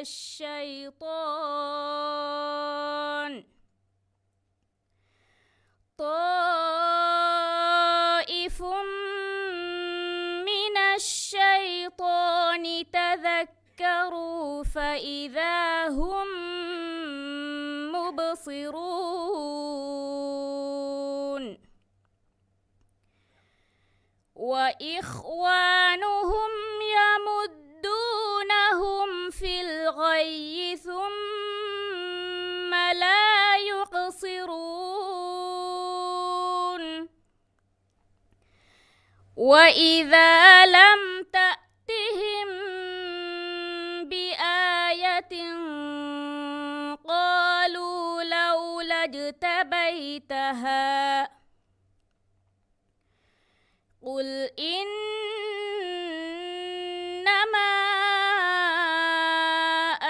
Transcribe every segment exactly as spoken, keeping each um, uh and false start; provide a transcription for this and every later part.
الشيطان. طائف من الشيطان تذكروا فإذا هم مبصرون. وإخوانهم يمدونهم في الغي ثم لا يقصرون. وإذا لم تأتهم بآية قالوا لولا اجتبيتها قل إنما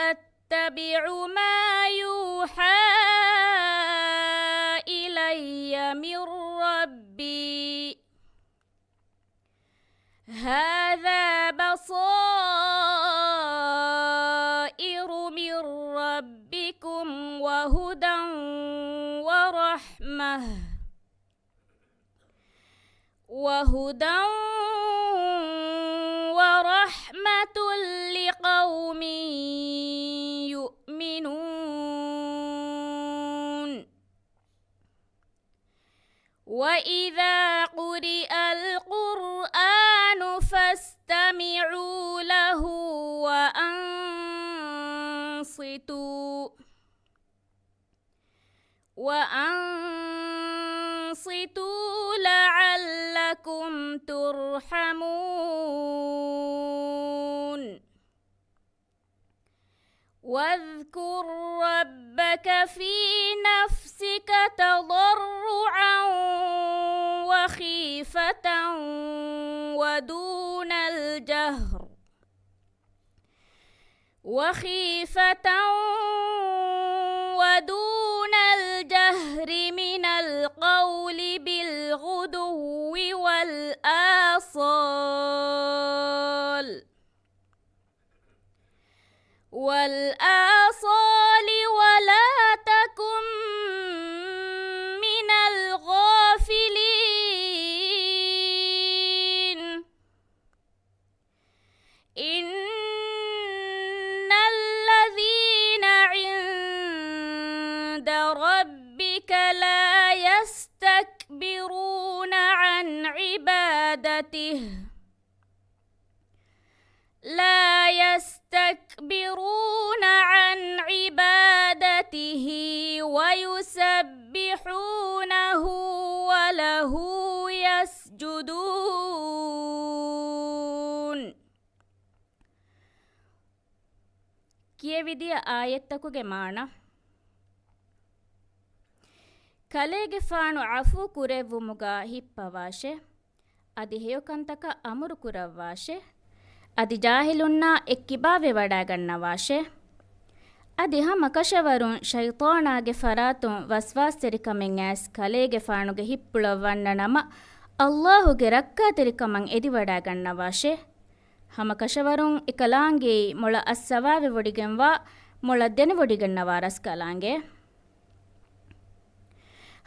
أتبع ما يوحى إلي من ربي هذا بصائر من ربكم وهدى ورحمة وهدى ورحمة لقوم يؤمنون. وإذا قرئ القرآن فاستمعوا له وأنصتوا وأنصتوا لعلكم ترحمون. واذكر ربك في نفسك تضرعا وخيفة ودون الجهر وخيفة ودون الجهر من القول بالغدو والآصال والآصال ولا تكن من الغافلين. إن الذين عند ربك لا يستكبرون عن عبادته لا يستكبرون عن عبادته ويسبحونه وله يسجدون. ކިޔެވިދިޔަ އާޔަތްތަކުގެ މާނަ. ކަލޭގެފާނު ޢަފޫ ކުރެއްވުމުގަ ހިއްޕަވާށޭ. އަދި ހެޔޮކަންތަކަށް އަމުރު ކުރައްވާށޭ. އަދި ޖާހިލުންނާ އެއްކިބާވެވަޑައިގަންނަވާށޭ. އަދި ހަމަ ކަށަވަރުން ޝައިޠާނާގެ ފަރާތުން ވަސްވާސްތެރިކަމެއް އައިސް ކަލޭގެފާނުގެ ހިތްޕުޅަށް ވަންނަ ނަމަ، ﷲ ގެ ރައްކާތެރިކަމަށް އެދިވަޑައިގަންނަވާށޭ. ހަމަ ކަށަވަރުން އެކަލާނގެއީ މޮޅަށް އައްސަވާވެވޮޑިގެންވާ، މޮޅަށް ދެނެވޮޑިގަންނަވާ ރަސްކަލާނގެ.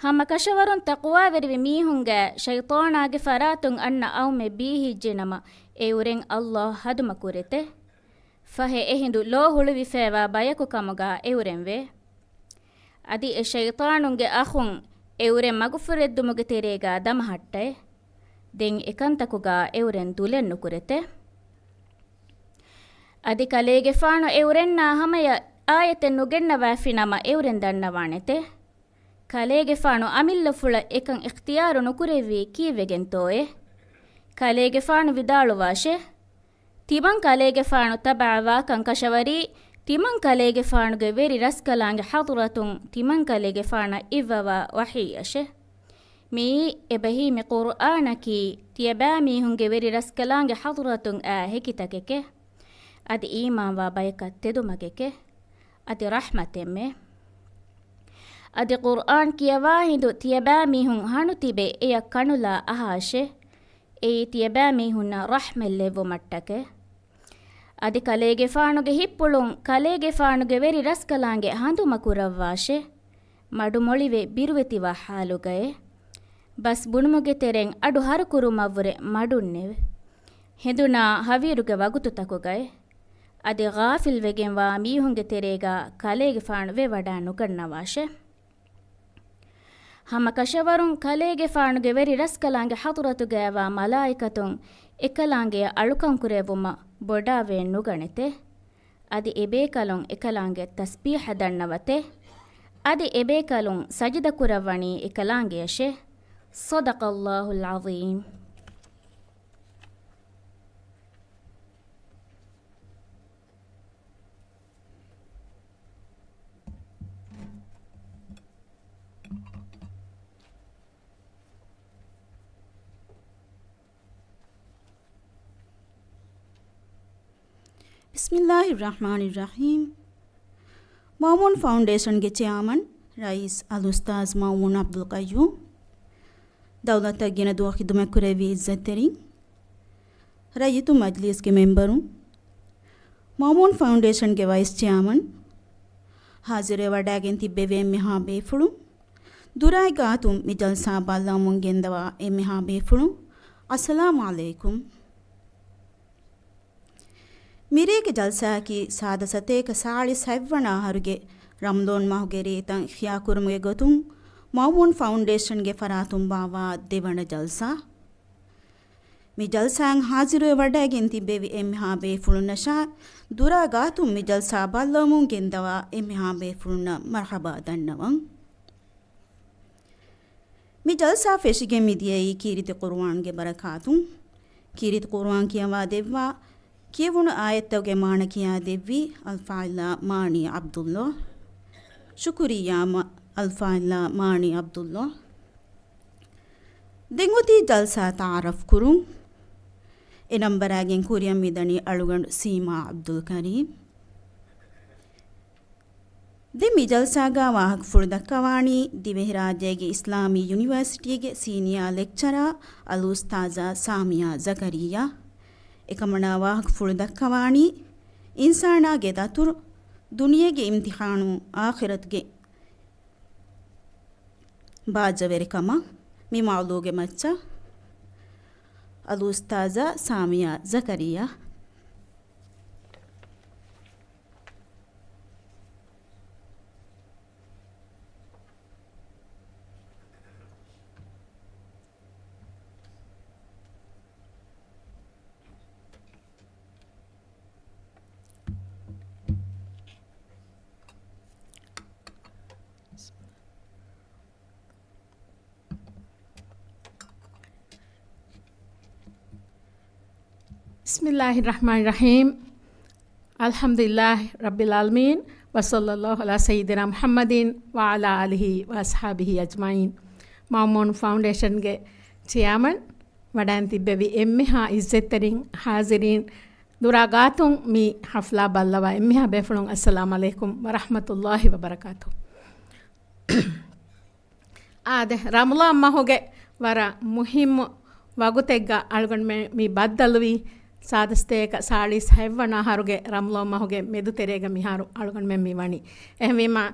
ހަމަ ކަށަވަރުން ތަޤްވާވެރިވި މީހުންގެ ޝައިޠާނާގެ ފަރާތުން އަންނަ އައުމެއް ބީހިއްޖެނަމަ، އެއުރެން ﷲ ހަދުމަކުރެތެ. ފަހެ އެހިނދު ލޯ ހުޅުވިފައިވާ ބަޔަކު ކަމުގަ އެއުރެންވޭ. އަދި އެ ޝައިޠާނުންގެ އަޚުން އެއުރެން މަގުފުރެއްދުމުގެ ތެރޭގަ ދަމަހައްޓައެ. ދެން އެކަންތަކުގަ އެއުރެން ދުލެއް ނުކުރެތެ. އަދި ކަލޭގެފާނު އެއުރެންނާ ހަމަޔަށް އާޔަތެއް ނުގެންނަވާފިނަމަ އެއުރެން ދަންނަވާނެތެ. ކަލޭގެފާނު އަމިއްލަފުޅަށް އެކަން އިޚްތިޔާރު ނުކުރެއްވީ ކީއްވެގެންތޯއޭ؟ ކަލޭގެފާނު ވިދާޅުވާށޭ. ތިމަން ކަލޭގެފާނު ތަބަޢަވާކަން ކަށަވަރީ، ތިމަން ކަލޭގެފާނުގެ ވެރި ރަސްކަލާނގެ ޙަޟްރަތުން ތިމަން ކަލޭގެފާނަށް އިއްވަވާ ވަޙީއަށޭ. މިއީ އެބަހީ މި ޤުރްއާނަކީ ތިޔަބައިމީހުންގެ ވެރި ރަސްކަލާނގެ ޙަޟްރަތުން އާ ހެކިތަކެކޭ. އަދި އީމާންވާ ބަޔަކަށް ތެދުމަގެކޭ. އަދި ރަޙްމަތެއްމެ. އަދި ޤުރްއާން ކިޔަވާ ހިނދު ތިޔަބައިމީހުން ހަނު ތިބެ އެޔަށް ކަނުލާ އަހާށޭ. އެއީ ތިޔަބައިމީހުންނަށް ރަޙްމަތް ލެއްވުމަށްޓަކައި. އަދި ކަލޭގެފާނުގެ ހިތްޕުޅުން ކަލޭގެފާނުގެ ވެރި ރަސްކަލާނގެ ހަނދުމަ ކުރައްވާށޭ. މަޑު މޮޅިވެ ބިރުވެތިވާ ޙާލުގައޭ. ބަސް ބުނުމުގެ ތެރެއިން އަޑު ހަރުކުރުމަށްވުރެ މަޑުންނެވެ. ހެނދުނާ ހަވީރުގެ ވަގުތުތަކުގައި. އަދި ޣާފިލްވެގެންވާ މީހުންގެ ތެރޭގަ ކަލޭގެފާނު ވެވަޑާ ނުގަންނަވާށޭ. ހަމަކަށަވަރުން ކަލޭގެފާނުގެ ވެރި ރަސްކަލާނގެ ޙަޟްރަތުގައިވާ މަލާއިކަތުން އެކަލާނގެއަށް އަޅުކަންކުރެއްވުމަށް ބޮޑާވެ ނުގަނެތެ. އަދި އެބޭކަލުން އެކަލާނގެ ތަސްބީޙަ ދަންނަވަތެ. އަދި އެބޭކަލުން ސަޖިދަ ކުރައްވަނީ އެކަލާނގެއަށެ. صدق الله العظيم. بسم الله الرحمن الرحيم. މައުމޫން ފައުންޑޭޝަންގެ ޗެއާމަން ރައީސް އަލްއުސްތާޛް މައުމޫން ޢަބްދުލް ޤައްޔޫމް، ދައުލަތަށް ގިނަ ދުވަހަކު ޚިދުމަތްކުރެއްވި ޢިއްޒަތްތެރިން، ރައްޔިތު މަޖްލީސްގެ މެމްބަރުން، މައުމޫން ފައުންޑޭޝަންގެ ވައިސް ޗެއާމަން، ޙާޒިރުވެ ވަޑައިގެން ތިއްބެވި އެންމެހާ ބޭފުޅުން، ދުރާއި ގާތުން މި ޖަލްސާ ބައްލަވަމުން ގެންދަވާ އެންމެހާ ބޭފުޅުން، އައްސަލާމް ޢަލައިކުމް. މިރޭގެ ޖަލްސާއަކީ ސާދަ ސަތޭކަ ސާޅީސް ހަތްވަނަ އަހަރުގެ ރަމަޟާން މަހުގެ ރޭތައް އިޙްޔާކުރުމުގެ ގޮތުން މައުމޫން ފައުންޑޭޝަންގެ ފަރާތުން ބާއްވާ ދެވަނަ ޖަލްސާ. މި ޖަލްސާއަށް ޙާޒިރުވެ ވަޑައިގެން ތިއްބެވި އެންމެހާ ބޭފުޅުންނަށާ، ދުރާ ގާތުން މި ޖަލްސާ ބައްލަވަމުން ގެންދަވާ އެންމެހާ ބޭފުޅުންނަށް މަރްޙަބާ ދަންނަވަން. މި ޖަލްސާ ފެށިގެން މިދިޔައީ ކީރިތި ޤުރުއާންގެ ބަރަކާތުން. ކީރިތި ޤުރުއާން ކިޔަވާ ދެއްވާ، ކިޔެވުނު އާޔަތްތަކުގެ މާނަ ކިޔާ ދެއްވީ އަލްފާޟިލާ މާނީ ޢަބްދުﷲ. ޝުކުރިއްޔާ މަ-، އަލްފާޟިލާ މާނީ ޢަބްދުﷲ. ދެން އޮތީ ޖަލްސާ ތަޢާރަފް ކުރުން. އެ ނަންބަރާގެން ކުރިއަށް މިދަނީ އަޅުގަނޑު ސީމާ ޢަބްދުލް ކަރީމް. ދެން މި ޖަލްސާގަ ވާހަކަފުޅު ދައްކަވާނީ ދިވެހިރާއްޖޭގެ އިސްލާމީ ޔުނިވަރސިޓީގެ ސީނިއާ ލެކްޗަރާ އަލްއުސްތާޛާ ސާމިޔާ ޒަކަރިއްޔާ. އެކަމަނާ ވާހަކަފުޅު ދައްކަވާނީ އިންސާނާގެ ދަތުރު ދުނިޔޭގެ އިމްތިޙާނު އާޚިރަތުގެ ބާއްޖަވެރިކަމަށް. މި މައުޟޫގެ މައްޗަށް އަލްއުސްތާޛާ ސާމިޔާ ޒަކަރިއްޔާ. بسم الله الرحمن الرحيم. الحمد لله رب العالمين، وصلى الله على سيدنا محمد وعلى آله وأصحابه أجمعين. މައުމޫން ފައުންޑޭޝަންގެ ޗެއާމަން، ވަޑައިން ތިއްބެވި އެންމެހާ ޢިއްޒަތްތެރިން، ޙާޒިރީން، ދުރާ ގާތުން މި ޙަފްލާ ބައްލަވާ އެންމެހާ ބޭފުޅުން، އައްސަލާމް ޢަލައިކުމް ވަރަޙްމަތުﷲ ވަބަރަކާތުހު. އާދެ، ރަމަޟާން މަހުގެ ވަރަށް މުހިއްމު ވަގުތެއްގަ އަޅުގަނޑުމެން މި ބައްދަލުވީ. ސާދަ ސަތޭކަ ސާޅީސް ހަތްވަނަ އަހަރުގެ ރަމަޟާން މަހުގެ މެދުތެރޭގަ މިހާރު އަޅުގަނޑުމެން މި ވަނީ. އެހެންވީމަ،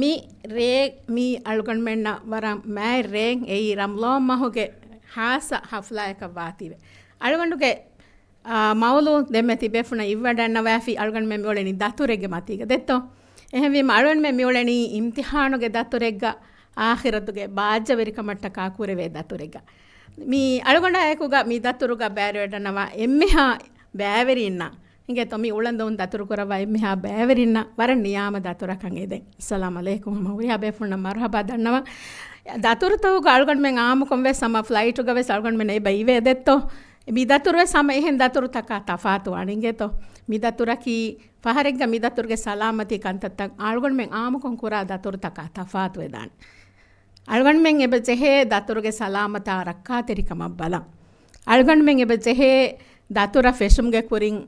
މި ރޭ، މީ އަޅުގަނޑުމެންނަށް ވަރަށް މާތް ރޭން އެއީ ރަމަޟާން މަހުގެ ޚާއްޞަ ޙަފްލާއަކަށް ވާތީވެ. އަޅުގަނޑުގެ އާ، މައުޟޫ ދެންމެ ތިބޭފުޅުން އިއްވަޑަންނަވާފި އަޅުގަނޑުމެން މިއުޅެނީ ދަތުރެއްގެ މަތީގަ ދެއްތޯ؟ އެހެންވީމަ އަޅުގަނޑުމެން މިއުޅެނީ އިމްތިޙާނުގެ ދަތުރެއްގަ، އާޚިރަތުގެ ބާއްޖަވެރިކަމަށްޓަކާ ކުރެވޭ ދަތުރެއްގަ. މި އަޅުގަނޑާއެކުގަ މި ދަތުރުގަ ބައިވެރިވެވަޑަންނަވާ އެންމެހާ ބައިވެރިންނަށް، އިނގޭތޯ، މި އުޅަނދޫން ދަތުރު ކުރައްވާ އެންމެހާ ބައިވެރިންނަށް ވަރަށް ނިޔާމަ ދަތުރަކަށް އެދެން. އައްސަލާމް ޢަލައިކުމް. ހަމަ ހުރިހާ ބޭފުޅުންނަށް މަރުޙަބާ ދަންނަވަން. ދަތުރުތަކުގަ އަޅުގަނޑުމެން އާއްމުކޮށް ވެސް ހަމަ ފްލައިޓުގަ ވެސް އަޅުގަނޑުމެން އެބަ އިވޭ ދެއްތޯ؟ މި ދަތުރު ވެސް ހަމަ އެހެން ދަތުރުތަކާ ތަފާތުވާނެ އިނގޭތޯ. މި ދަތުރަކީ ފަހަރެއްގަ މި ދަތުރުގެ ސަލާމަތީ ކަންތައްތައް އަޅުގަނޑުމެން އާއްމުކޮށް ކުރާ ދަތުރުތަކާ ތަފާތުވެދާނެ. އަޅުގަނޑުމެން އެބަ ޖެހޭ ދަތުރުގެ ސަލާމަތާ ރައްކާތެރިކަމަށް ބަލަން. އަޅުގަނޑުމެން އެބަ ޖެހޭ ދަތުރަށް ފެށުމުގެ ކުރިން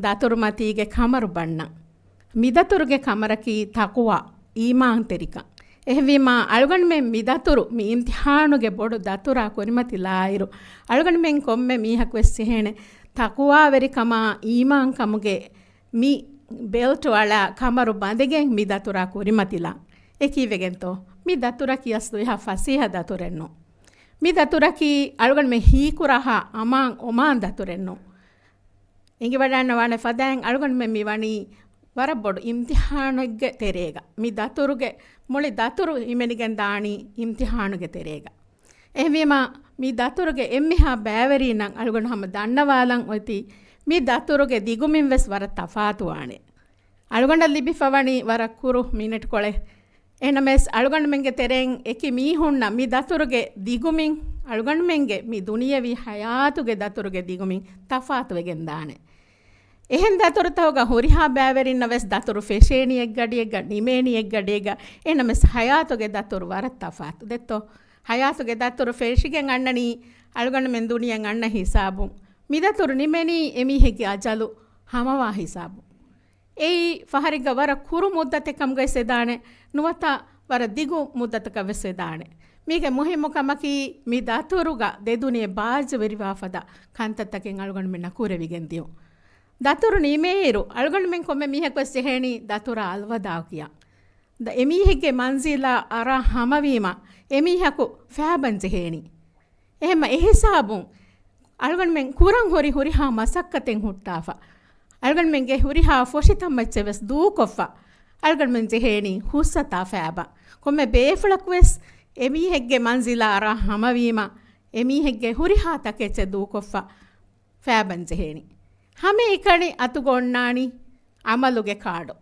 ދަތުރުމަތީގެ ކަމަރު ބަންނަން. މި ދަތުރުގެ ކަމަރަކީ ތަޤުވާ، އީމާންތެރިކަން. އެހެންވީމާ، އަޅުގަނޑުމެން މި ދަތުރު، މި އިމްތިޙާނުގެ ބޮޑު ދަތުރާ ކުރިމަތިލާއިރު، އަޅުގަނޑުމެން ކޮންމެ މީހަކުވެސް ޖެހޭނެ ތަޤުވާވެރިކަމާ، އީމާންކަމުގެ މި ބެލްޓް އަޅާ ކަމަރު ބަނދެގެން މި ދަތުރާ ކުރިމަތިލާ. އެ ކީއްވެގެންތޯ؟ މި ދަތުރަކީ އަސްލު އެހާ ފަސޭހަ ދަތުރެއްނު. މި ދަތުރަކީ އަޅުގަނޑުމެން ހީކުރާހާ އަމާން އޮމާން ދަތުރެއްނު. އެނގިވަޑައިންނަވާނެ ފަދައިން އަޅުގަނޑުމެން މި ވަނީ ވަރަށް ބޮޑު އިމްތިހާނެއްގެ ތެރޭގަ. މި ދަތުރުގެ މުޅި ދަތުރު ހިމެނިގެން ދާނީ އިމްތިހާނުގެ ތެރޭގަ. އެހެންވީމާ، މި ދަތުރުގެ އެންމެހާ ބައިވެރީންނަށް އަޅުގަނޑު ހަމަ ދަންނަވާލަން އޮތީ، މި ދަތުރުގެ ދިގުމިން ވެސް ވަރަށް ތަފާތުވާނެ. އަޅުގަނޑަށް ލިބިފަވަނީ ވަރަށް ކުރު މިނެޓްކޮޅެއް. އެހެނަމެސް އަޅުގަނޑުމެންގެ ތެރެއިން އެކި މީހުންނަށް މި ދަތުރުގެ ދިގުމިން އަޅުގަނޑުމެންގެ މި ދުނިޔެވީ ހަޔާތުގެ ދަތުރުގެ ދިގުމިން ތަފާތުވެގެން ދާނެ. އެހެން ދަތުރުތަކުގަ ހުރިހާ ބައިވެރިންނަށް ވެސް ދަތުރު ފެށޭނީ އެއްގަޑިއެއްގަ، ނިމޭނީ އެއްގަޑިއެއްގަ، އެހެނަމެސް ހަޔާތުގެ ދަތުރު ވަރަށް ތަފާތު. ދެއްތޯ؟ ހަޔާތުގެ ދަތުރު ފެށިގެން އަންނަނީ އަޅުގަނޑުމެން ދުނިޔެއަށް އަންނަ ހިސާބުން. މި ދަތުރު ނިމެނީ އެމީހެއްގެ އަޖަލު ހަމަވާ ހިސާބުން. އެއީ ފަހަރެއްގަ ވަރަށް ކުރު މުއްދަތެއް ކަމުގައި ވެދާނެ، ނުވަތަ ވަރަށް ދިގު މުއްދަތަކަށް ވެސް ވެދާނެ. މީގެ މުހިއްމު ކަމަކީ، މި ދަތުރުގަ ދެދުނިޔެ ބާއްޖަވެރިވާ ފަދަ ކަންތައްތަކެއް އަޅުގަނޑުމެންނަށް ކުރެވިގެން ދިޔުން. ދަތުރު ނިމޭއިރު، އަޅުގަނޑުމެން ކޮންމެ މީހަކު ވެސް ޖެހޭނީ ދަތުރާ އަލްވަދާޢު ކިޔަން. ދަ-، އެމީހެއްގެ މަންޒިލާ އަރާ ހަމަވީމަ، އެމީހަކު ފައިބަން ޖެހޭނީ. އެހެންމަ އެހިސާބުން އަޅުގަނޑުމެން ކުރަން ހުރި ހުރިހާ މަސައްކަތެއް ހުއްޓާފަ، އަޅުގަނޑުމެންގެ ހުރިހާ ފޮށިތައްމައްޗެއް ވެސް ދޫކޮށްފަ، އަޅުގަނޑުމެން ޖެހޭނީ ހުސްއަތާ ފައިބަ. ކޮންމެ ބޭފުޅަކު ވެސް އެމީހެއްގެ މަންޒިލާ އަރާ ހަމަވީމަ، އެމީހެއްގެ ހުރިހާ ތަކެއްޗެއް ދޫކޮށްފަ، ފައިބަން ޖެހޭނީ. ހަމައެކަނި އަތުގަ އޮންނާނީ އަމަލުގެ ކާޑު.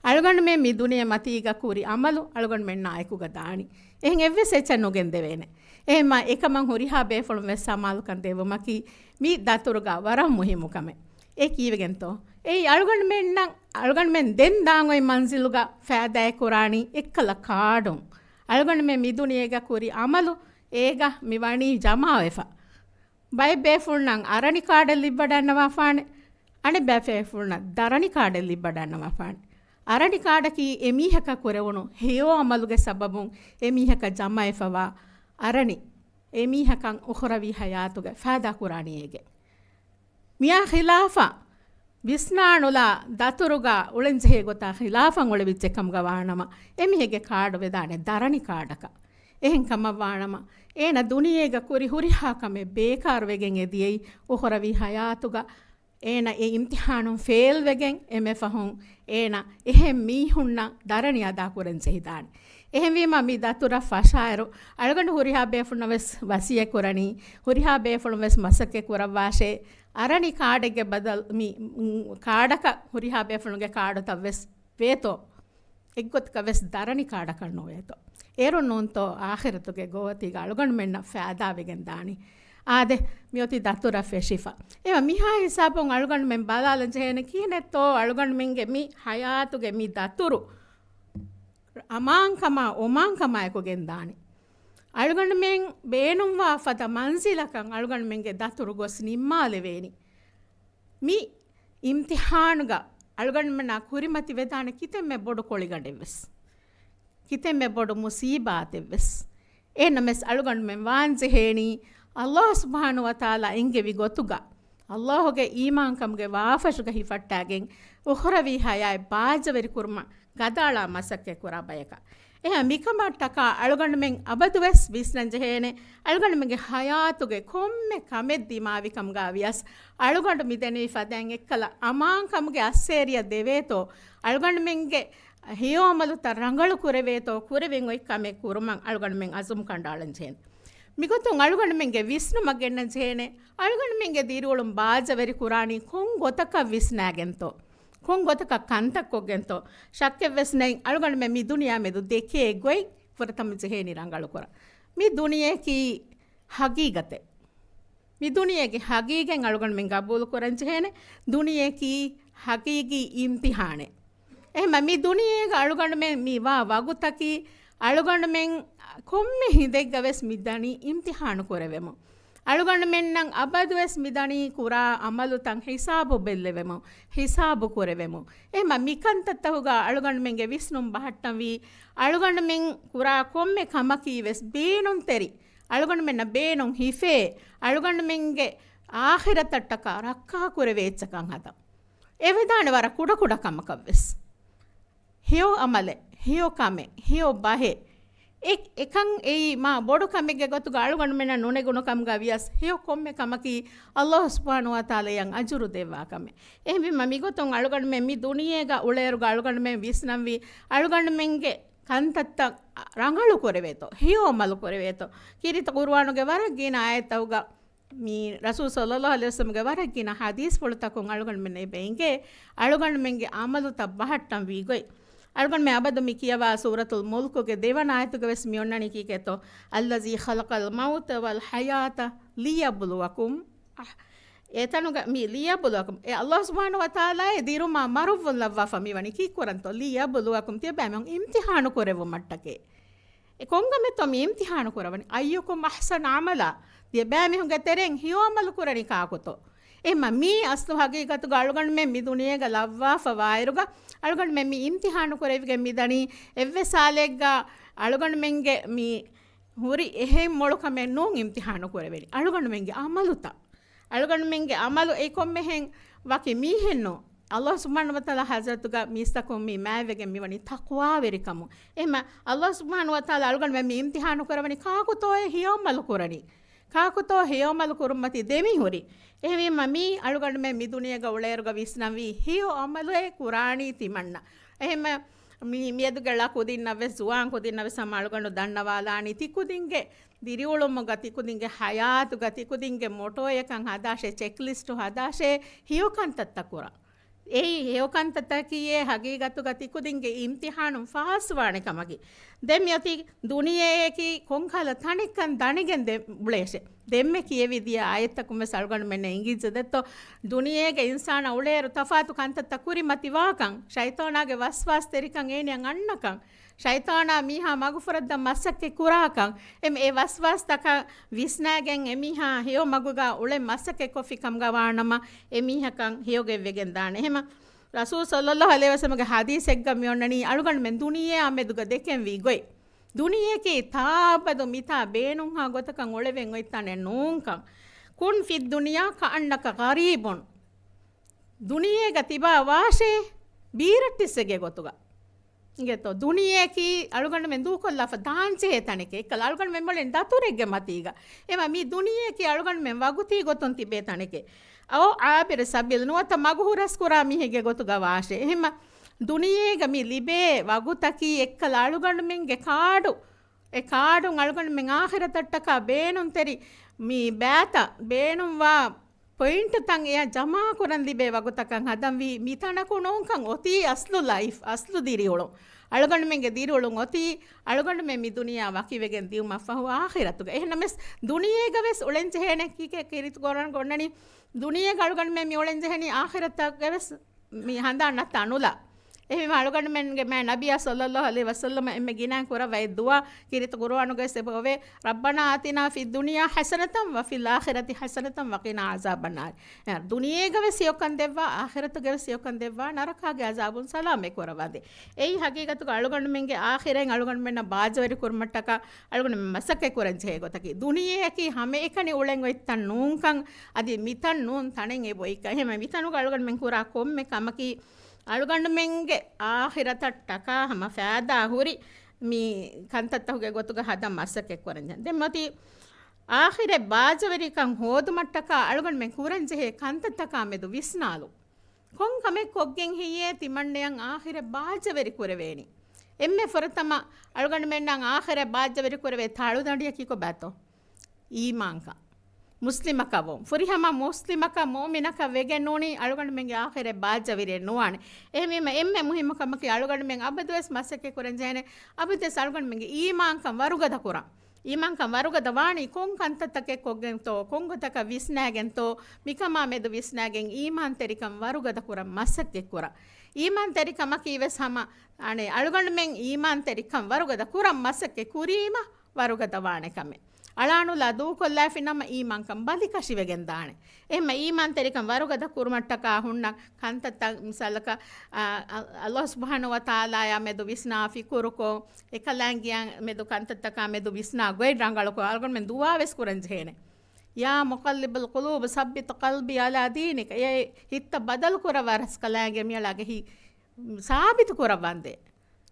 އަޅުގަނޑުމެން މި ދުނިޔެ މަތީގަ ކުރި އަމަލު އަޅުގަނޑުމެންނާ އެކުގަ ދާނީ. އެހެން އެއްވެސް އެއްޗެއް ނުގެންދެވޭނެ. އެހެންމަ އެކަމަށް ހުރިހާ ބޭފުޅުން ވެސް ސަމާލުކަން ދެއްވުމަކީ މި ދަތުރުގަ ވަރަށް މުހިއްމު ކަމެއް. އެ ކީއްވެގެންތޯ؟ އެއީ އަޅުގަނޑުމެންނަށް، އަޅުގަނޑުމެން ދެން ދާން އޮތް މަންޒިލުގަ ފައިދާއެއް ކުރާނީ އެއްކަލަ ކާޑުން. އަޅުގަނޑުމެން މި ދުނިޔޭގަ ކުރި އަމަލު އޭގަ މި ވަނީ ޖަމާވެފަ. ބައެއް ބޭފުޅުންނަށް އަރަނި ކާޑެއް ލިއްބަޑައިންނަވާފާނެ، އަނެއް ބައެއް ބޭފުޅުންނަށް ދަރަނި ކާޑެއް ލިއްބަޑައިންނަވާފާނެ. އަރަނި ކާޑަކީ އެމީހަކަށް ކުރެވުނު ހެޔޮ އަމަލުގެ ސަބަބުން އެމީހަކަށް ޖަމާވެފަވާ އަރަނި، އެމީހަކަށް އުޚްރަވީ ހަޔާތުގަ ފައިދާ ކުރާނީ އޭގެ. މިއާ ޚިލާފަށް ވިސްނާނުލާ ދަތުރުގަ އުޅެންޖެހޭ ގޮތާ ޚިލާފަށް އުޅެވިއްޖެ ކަމުގަ ވާނަމަ، އެމީހެއްގެ ކާޑު ވެދާނެ ދަރަނި ކާޑަކަށް. އެހެން ކަމަށް ވާނަމަ، އޭނަ ދުނިޔޭގަ ކުރި ހުރިހާ ކަމެއް ބޭކާރުވެގެން އެ ދިޔައީ އުޚްރަވީ ހަޔާތުގަ. އޭނަ އެ އިމްތިޙާނުން ފެއިލް ވެގެން އެންމެ ފަހުން އޭނަ އެހެން މީހުންނަށް ދަރަނި އަދާ ކުރަން ޖެހިދާނެ. އެހެންވީމަ މި ދަތުރަށް ފަށާއިރު، އަޅުގަނޑު ހުރިހާ ބޭފުޅުންނަށް ވެސް ވަސިއްޔަތް ކުރަނީ، ހުރިހާ ބޭފުޅުން ވެސް މަސައްކަތް ކުރައްވާށޭ، އަރަނި ކާޑެއްގެ ބަދަލު މި، މް، ކާޑަކަށް ހުރިހާ ބޭފުޅުންގެ ކާޑުތައް ވެސް ވޭތޯ، އެއްގޮތަކަށް ވެސް ދަރަނި ކާޑަކަށް ނުވޭތޯ. އޭރުން ނޫންތޯ އާޚިރަތުގެ ގޯތީގަ އަޅުގަނޑުމެންނަށް ފައިދާވެގެން ދާނީ. އާދެ، މިއޮތީ ދަތުރަށް ފެށިފަ. އެވަ މިހާ ހިސާބުން އަޅުގަނޑުމެން ބަލާލަން ޖެހޭނެ ކިހިނެއްތޯ އަޅުގަނޑުމެންގެ މި ހަޔާތުގެ މި ދަތުރު އަމާންކަމާ އޮމާންކަމާއެކު ގެންދާނީ. އަޅުގަނޑުމެން ބޭނުންވާ ފަދަ މަންޒިލަކަށް އަޅުގަނޑުމެންގެ ދަތުރު ގޮސް ނިންމާލެވޭނީ. މި އިމްތިޙާނުގަ އަޅުގަނޑުމެންނާ ކުރިމަތި ވެދާނެ ކިތަންމެ ބޮޑު ކޮޅިގަނޑެއްވެސް، ކިތަންމެ ބޮޑު މުސީބާތެއްވެސް. އެހެންނަމަވެސް އަޅުގަނޑުމެން ވާން ޖެހޭނީ، ﷲ ސުބްޙާނަހޫ ވަތަޢާލާ އެންގެވި ގޮތުގަ، ﷲގެ އީމާންކަމުގެ ވާފަށުގަ ހިފައްޓާގެން، އުޚްރަވީ ޙަޔާތް ބާއްޖަވެރި ކުރުމަށް ގަދައަޅާ މަސައްކަތް ކުރާ ބަޔަކަށް. އެހެން މިކަމަށްޓަކާ އަޅުގަނޑުމެން އަބަދުވެސް ވިސްނަން ޖެހޭނެ، އަޅުގަނޑުމެންގެ ޙަޔާތުގެ ކޮންމެ ކަމެއް ދިމާވި ކަމުގަ ވިޔަސް، އަޅުގަނޑު މިދެންނެވި ފަދައިން އެއްކަލަ އަމާންކަމުގެ އައްސޭރިއަށް ދެވޭތޯ، އަޅުގަނޑުމެންގެ ހެޔޮ އަމަލުތައް ރަނގަޅު ކުރެވޭތޯ، ކުރެވެން އޮތް ކަމެއް ކުރުމަށް އަޅުގަނޑުމެން އަޒުމް ކަނޑައަޅަން ޖެހޭނެ. މިގޮތުން އަޅުގަނޑުމެންގެ ވިސްނުމަށް ގެންނަން ޖެހޭނެ، އަޅުގަނޑުމެންގެ ދިރިއުޅުން ބާއްޖަވެރި ކުރާނީ ކޮން ގޮތަކަށް ވިސްނާގެންތޯ؟ ކޮން ގޮތަކަށް ކަންތައް ކޮށްގެންތޯ؟ ޝައްކެއްވެސް ނެތް، އަޅުގަނޑުމެން މި ދުނިޔެއާ މެދު ދެކޭ ގޮތް ފުރަތަމަ ޖެހޭނީ ރަނގަޅުކުރަން. މި ދުނިޔެއަކީ ހަގީގަތެއް. މި ދުނިޔޭގެ ހަގީގަތް އަޅުގަނޑުމެން ގަބޫލު ކުރަން ޖެހޭނެ. ދުނިޔެއަކީ ހަގީގީ އިމްތިޙާނެއް. އެހެންމަ މި ދުނިޔޭގަ އަޅުގަނޑުމެން މި ވާ ވަގުތަކީ އަޅުގަނޑުމެން ކޮންމެ ހިނދެއްގަ ވެސް މި ދަނީ އިމްތިޙާނު ކުރެވެމުން. އަޅުގަނޑުމެންނަށް އަބަދުވެސް މި ދަނީ ކުރާ އަމަލުތައް ހިސާބު ބެއްލެވެމުން، ހިސާބު ކުރެވެމުން. އެހެންމަ މި ކަންތައްތަކުގަ އަޅުގަނޑުމެންގެ ވިސްނުން ބަހައްޓަންވީ، އަޅުގަނޑުމެން ކުރާ ކޮންމެ ކަމަކީ ވެސް ބޭނުންތެރި، އަޅުގަނޑުމެންނަށް ބޭނުން ހިފޭ، އަޅުގަނޑުމެންގެ އާޚިރަތަށްޓަކާ ރައްކާ ކުރެވޭ އެއްޗަކަށް ހަދަން. އެވެދާނެ ވަރަށް ކުޑަކުޑަ ކަމަކަށްވެސް. ހެޔޮ އަމަލެއް، ހެޔޮ ކަމެއް، ހެޔޮ ބަހެއް. އެ-، އެކަން އެއީ މާ ބޮޑު ކަމެއްގެ ގޮތުގަ އަޅުގަނޑުމެންނަށް ނުނެގުނު ކަމުގަ ވިޔަސް، ހެޔޮ ކޮންމެ ކަމަކީ ﷲ ސުބްޙާނަހޫ ވަތަޢާލާ އަޖުރު ދެއްވާ ކަމެއް. އެހެންވީމަ، މިގޮތުން އަޅުގަނޑުމެން މި ދުނިޔޭގަ އުޅޭއިރުގަ އަޅުގަނޑުމެން ވިސްނަންވީ، އަޅުގަނޑުމެންގެ ކަންތައްތައް ރަނގަޅު ކުރެވޭތޯ، ހެޔޮ އަމަލު ކުރެވޭތޯ. ކީރިތި ޤުރުއާނުގެ ވަރަށް ގިނަ އާޔަތްތަކުގަ މި ރަސޫލު ޞައްލައްލާހު ޢަލައިހި ވަސައްލަމްގެ ވަރަށް ގިނަ ޙަދީޘްފުޅުތަކުން އަޅުގަނޑުމެން އެބަ އެނގޭ، އަޅުގަނޑުމެންގެ އަމަލުތައް ބަހައްޓަން ވީ ގޮތް. އަޅުގަނޑުމެން އަބަދު މި ކިޔަވާ ސޫރަތުލް މުލްކުގެ ދެވަނަ އާޔަތުގަ ވެސް މި އޮންނަނީ ކީކޭތޯ؟ الذي خلق الموت والحياة ليبلوكم. އެތަނުގަ މި ލިޔަބުލުވަކުމް، އެ ﷲ ސުބްޙާނަހޫ ވަތަޢާލާ އެ ދިރުމާ މަރުވުން ލައްވާފަ މިވަނީ ކީއްކުރަންތޯ؟ ލިޔަބުލުވަކުމް، ތިޔަބައިމީހުން އިމްތިޙާނު ކުރެއްވުމަށްޓަކައި. އެ ކޮންކަމެއްތޯ މި އިމްތިޙާނު ކުރަވަނީ؟ أيكم أحسن عملا. ތިޔަބައިމީހުންގެ ތެރެއިން ހެޔޮ އަމަލު ކުރަނީ ކާކުތޯ؟ އެހެންމަ މީ އަސްލު ހަގީގަތުގަ އަޅުގަނޑުމެން މި ދުނިޔޭގަ ލައްވާފަ ވާއިރުގަ، އަޅުގަނޑުމެން މި އިމްތިޙާނު ކުރެވިގެން މިދަނީ އެއްވެސް ޙާލެއްގަ އަޅުގަނޑުމެންގެ މި ހުރި އެހެން މޮޅު ކަމެއް ނޫން އިމްތިޙާނު ކުރެވެނީ. އަޅުގަނޑުމެންގެ އަމަލުތައް. އަޅުގަނޑުމެންގެ އަމަލު އެއީ ކޮންމެހެން ވަކި މީހެއް ނޫން. ﷲ ސުބްޙާނަހޫ ވަތަޢާލާ ޙަޟްރަތުގަ މީސްތަކުން މި މާތްވެގެން މިވަނީ ތަޤްވާވެރިކަމުން. އެހެންމަ ﷲ ސުބްޙާނަހޫ ވަތަޢާލާ އަޅުގަނޑުމެން މި އިމްތިޙާނު ކުރަވަނީ ކާކުތޯއޭ ހެޔޮ އަމަލު ކުރަނީ؟ ކާކުތޯ ހެޔޮ އަމަލު ކުރުންމަތީ ދެމިހުރީ؟ އެހެންވީމަ މީ އަޅުގަނޑުމެން މި ދުނިޔޭގަ އުޅޭއިރުގަ ވިސްނަންވީ ހެޔޮ އަމަލުއޭ ކުރާނީ ތިމަންނަ. އެހެންމަ މި މިއަދުގެ ޅަ ކުދިންނަށްވެސް، ޒުވާން ކުދިންނަށްވެސް ހަމަ އަޅުގަނޑު ދަންނަވާލާނީ ތިކުދިންގެ ދިރިއުޅުމުގަ، ތިކުދިންގެ ޙަޔާތުގަ، ތިކުދިންގެ މޮޓޯއަކަށް ހަދާށޭ، ޗެކްލިސްޓު ހަދާށޭ، ހެޔޮ ކަންތައްތައް ކުރަން. އެއީ ހެޔޮ ކަންތައްތަކީއޭ ހަގީގަތުގަ ތިކުދިންގެ އިމްތިޙާނުން ފާސްވާނެ ކަމަކީ. ދެން މިއޮތީ ދުނިޔެއަކީ ކޮންކަހަލަ ތަނެއްކަން ދަނެގެން ދެ-، އުޅޭށޭ. ދެންމެ ކިޔެވި ދިޔަ އާޔަތްތަކުން ވެސް އަޅުގަނޑުމެންނަށް އެނގިއްޖެ ދެއްތޯ؟ ދުނިޔޭގެ އިންސާނާ އުޅޭއިރު ތަފާތު ކަންތައްތައް ކުރިމަތިވާކަން، ޝައިޠާނާގެ ވަސްވާސްތެރިކަން އޭނިއަށް އަންނަކަން، ޝައިޠާނާ މީހާ މަގުފުރައްދަން މަސައްކަތް ކުރާކަން، އެ މަ-، އެ ވަސްވާސްތަކަށް ވިސްނާގެން އެމީހާ ހެޔޮ މަގުގަ އުޅެން މަސައްކަތް ކޮށްފި ކަމުގަ ވާނަމަ، އެމީހަކަށް ހެޔޮ ގޮތްވެގެން ދާނެ. އެހެމަ ރަސޫލު ޞައްލައްލާހު ޢަލައިހި ވަސައްލަމްގެ ޙަދީޘެއްގަ މިއޮންނަނީ އަޅުގަނޑުމެން ދުނިޔެއާ މެދުގަ ދެކެންވީ ގޮތް. ދުނިޔެއަކީ ތާއަބަދު މިތާ ބޭނުންހާ ގޮތަކަށް އުޅެވެން އޮތް ތަނެއް ނޫންކަން. كن في الدنيا كأنك غريب. ދުނިޔޭގަ ތިބާ ވާށޭ ބީރައްޓިއްސެއްގެ ގޮތުގަ. އިނގޭތޯ، ދުނިޔެއަކީ އަޅުގަނޑުމެން ދޫކޮށްލާފަ ދާންޖެހޭ ތަނެކޭ. އެއްކަލަ އަޅުގަނޑުމެން މޮޅެން ދަތުރެއްގެ މަތީގަ. އެމަ މި ދުނިޔެއަކީ އަޅުގަނޑުމެން ވަގުތީ ގޮތުން ތިބޭ ތަނެކޭ. އައު ޢާބިރު ސަބީލް ނުވަތަ މަގު ހުރަސްކުރާ މީހެއްގެ ގޮތުގަ ވާށޭ. އެހެމަ ދުނިޔޭގަ މި ލިބޭ ވަގުތަކީ އެއްކަލަ އަޅުގަނޑުމެންގެ ކާޑު، އެ ކާޑުން އަޅުގަނޑުމެން އާޚިރަތަށްޓަކާ ބޭނުންތެރި މި ބައިތައް ބޭނުންވާ ޕޮއިންޓުތައް އެއަށް ޖަމާކުރަން ލިބޭ ވަގުތަކަށް ހަދަންވީ. މިތަނަކު ނޫންކަން އޮތީ އަސްލު ލައިފް، އަސްލު ދިރިއުޅުން. އަޅުގަނޑުމެންގެ ދިރިއުޅުން އޮތީ އަޅުގަނޑުމެން މި ދުނިޔެއާ ވަކިވެގެން ދިޔުމަށްފަހު އާޚިރަތުގަ. އެހެންނަމަވެސް ދުނިޔޭގަވެސް އުޅެންޖެހޭނެ ކީކޭ ކީރިތި ޤުރުއާނުގަ އޮންނަނީ. ދުނިޔޭގަ އަޅުގަނޑުމެން މި އުޅެންޖެހެނީ އާޚިރަތަށްގަވެސް މި ހަނދާން ނަތާ ނުލާ. އެހެންވީމަ އަޅުގަނޑުމެންގެ މާތް ނަބިއްޔާ ޞައްލައްލާހު ޢަލައިހި ވަސައްލަމަ އެންމެ ގިނައިން ކުރައްވައި ދުޢާ ކީރިތި ޤުރުއާނުގަވެސް އެބައޮވޭ، ربنا آتنا في الدنيا حسنة وفي الآخرة حسنة وقنا عذاب النار. އެ، ދުނިޔޭގަވެސް ހެޔޮކަން ދެއްވާ، އާޚިރަތުގަވެސް ހެޔޮކަން ދެއްވާ، ނަރަކާގެ ޢަޛާބުން ސަލާމަތް ކުރައްވާދޭ. އެއީ ހަގީގަތުގަ އަޅުގަނޑުމެންގެ އާޚިރަތް އަޅުގަނޑުމެންނަށް ބާއްޖަވެރި ކުރުމަށްޓަކާ އަޅުގަނޑުމެން މަސައްކަތް ކުރަން ޖެހޭ ގޮތަކީ. ދުނިޔެއަކީ ހަމައެކަނި އުޅެން އޮތް ތަން ނޫންކަން، އަދި މިތަން ނޫން ތަނެއް އެބައޮތްކަން. އެހެންވެ މިތަނުގަ އަޅުގަނޑުމެން ކުރާ ކޮންމެ ކަމަކީ އަޅުގަނޑުމެންގެ އާޚިރަތަށްޓަކާ ހަމަ ފައިދާ ހުރި މި ކަންތައްތަކުގެ ގޮތުގަ ހަދަން މަސައްކަތް ކުރަން ޖެހޭ. ދެން މަތީ އާޚިރަތް ބާއްޖަވެރިކަން ހޯދުމަށްޓަކާ އަޅުގަނޑުމެން ކުރަން ޖެހޭ ކަންތައްތަކާ މެދު ވިސްނާލުން. ކޮން ކަމެއް ކޮށްގެން ހެއްޔޭ ތިމަންނަޔަށް އާޚިރަތް ބާއްޖަވެރި ކުރެވޭނީ؟ އެންމެ ފުރަތަމަ އަޅުގަނޑުމެންނަށް އާޚިރަތް ބާއްޖަވެރި ކުރެވޭ ތަޅުދަނޑިއަކީ ކޮބާތޯ؟ އީމާންކަން. މުސްލިމަކަށް ވުން. ފުރިހަމަ މުސްލިމަކަށް، މުއުމިނަކަށް ވެގެން ނޫނީ އަޅުގަނޑުމެންގެ އާޚިރަތް ބާއްޖަވެރިއެއް ނުވާނެ. އެހެންވީމަ އެންމެ މުހިއްމު ކަމަކީ އަޅުގަނޑުމެން އަބަދުވެސް މަސައްކަތް ކުރަން ޖެހޭނެ، އަބަދުވެސް އަޅުގަނޑުމެންގެ އީމާންކަން ވަރުގަދަ ކުރަން. އީމާންކަން ވަރުގަދަ ވާނީ ކޮން ކަންތައްތަކެއް ކޮށްގެންތޯ، ކޮން ގޮތަކަށް ވިސްނާގެންތޯ، މިކަމާ މެދު ވިސްނާގެން އީމާންތެރިކަން ވަރުގަދަ ކުރަން މަސައްކަތް ކުރަން. އީމާންތެރިކަމަކީ ވެސް ހަމަ، އަނެއް، އަޅުގަނޑުމެން އީމާންތެރިކަން ވަރުގަދަ ކުރަން މަސައްކަތް ކުރީމަ، ވަރުގަދަ ވާނެ ކަމެއް. އަޅާނުލާ ދޫކޮށްލާފި ނަމަ އީމާންކަން ބަލިކަށިވެގެން ދާނެ. އެހެންމަ އީމާންތެރިކަން ވަރުގަދަ ކުރުމަށްޓަކާ ހުންނަ ކަންތައްތައް މިސާލަކަށް، އާ، އަ-، ﷲ ސުބްޙާނަހޫ ވަތަޢާލާޔާ މެދު ވިސްނާ ފިކުރުކޮށް، އެކަލާނގެއާ މެދު ކަންތައްތަކާ މެދު ވިސްނާ ގޮތް ރަނގަޅުކޮށް، އަޅުގަނޑުމެން ދުޢާވެސް ކުރަން ޖެހޭނެ. يا مقلب القلوب ثبت قلبي على دينك. އޭ ހިތްތައް ބަދަލު ކުރައްވާ ރަސްކަލާނގެ މިއަޅާގެ ހިތް ސާބިތު ކުރައްވާނދޭ.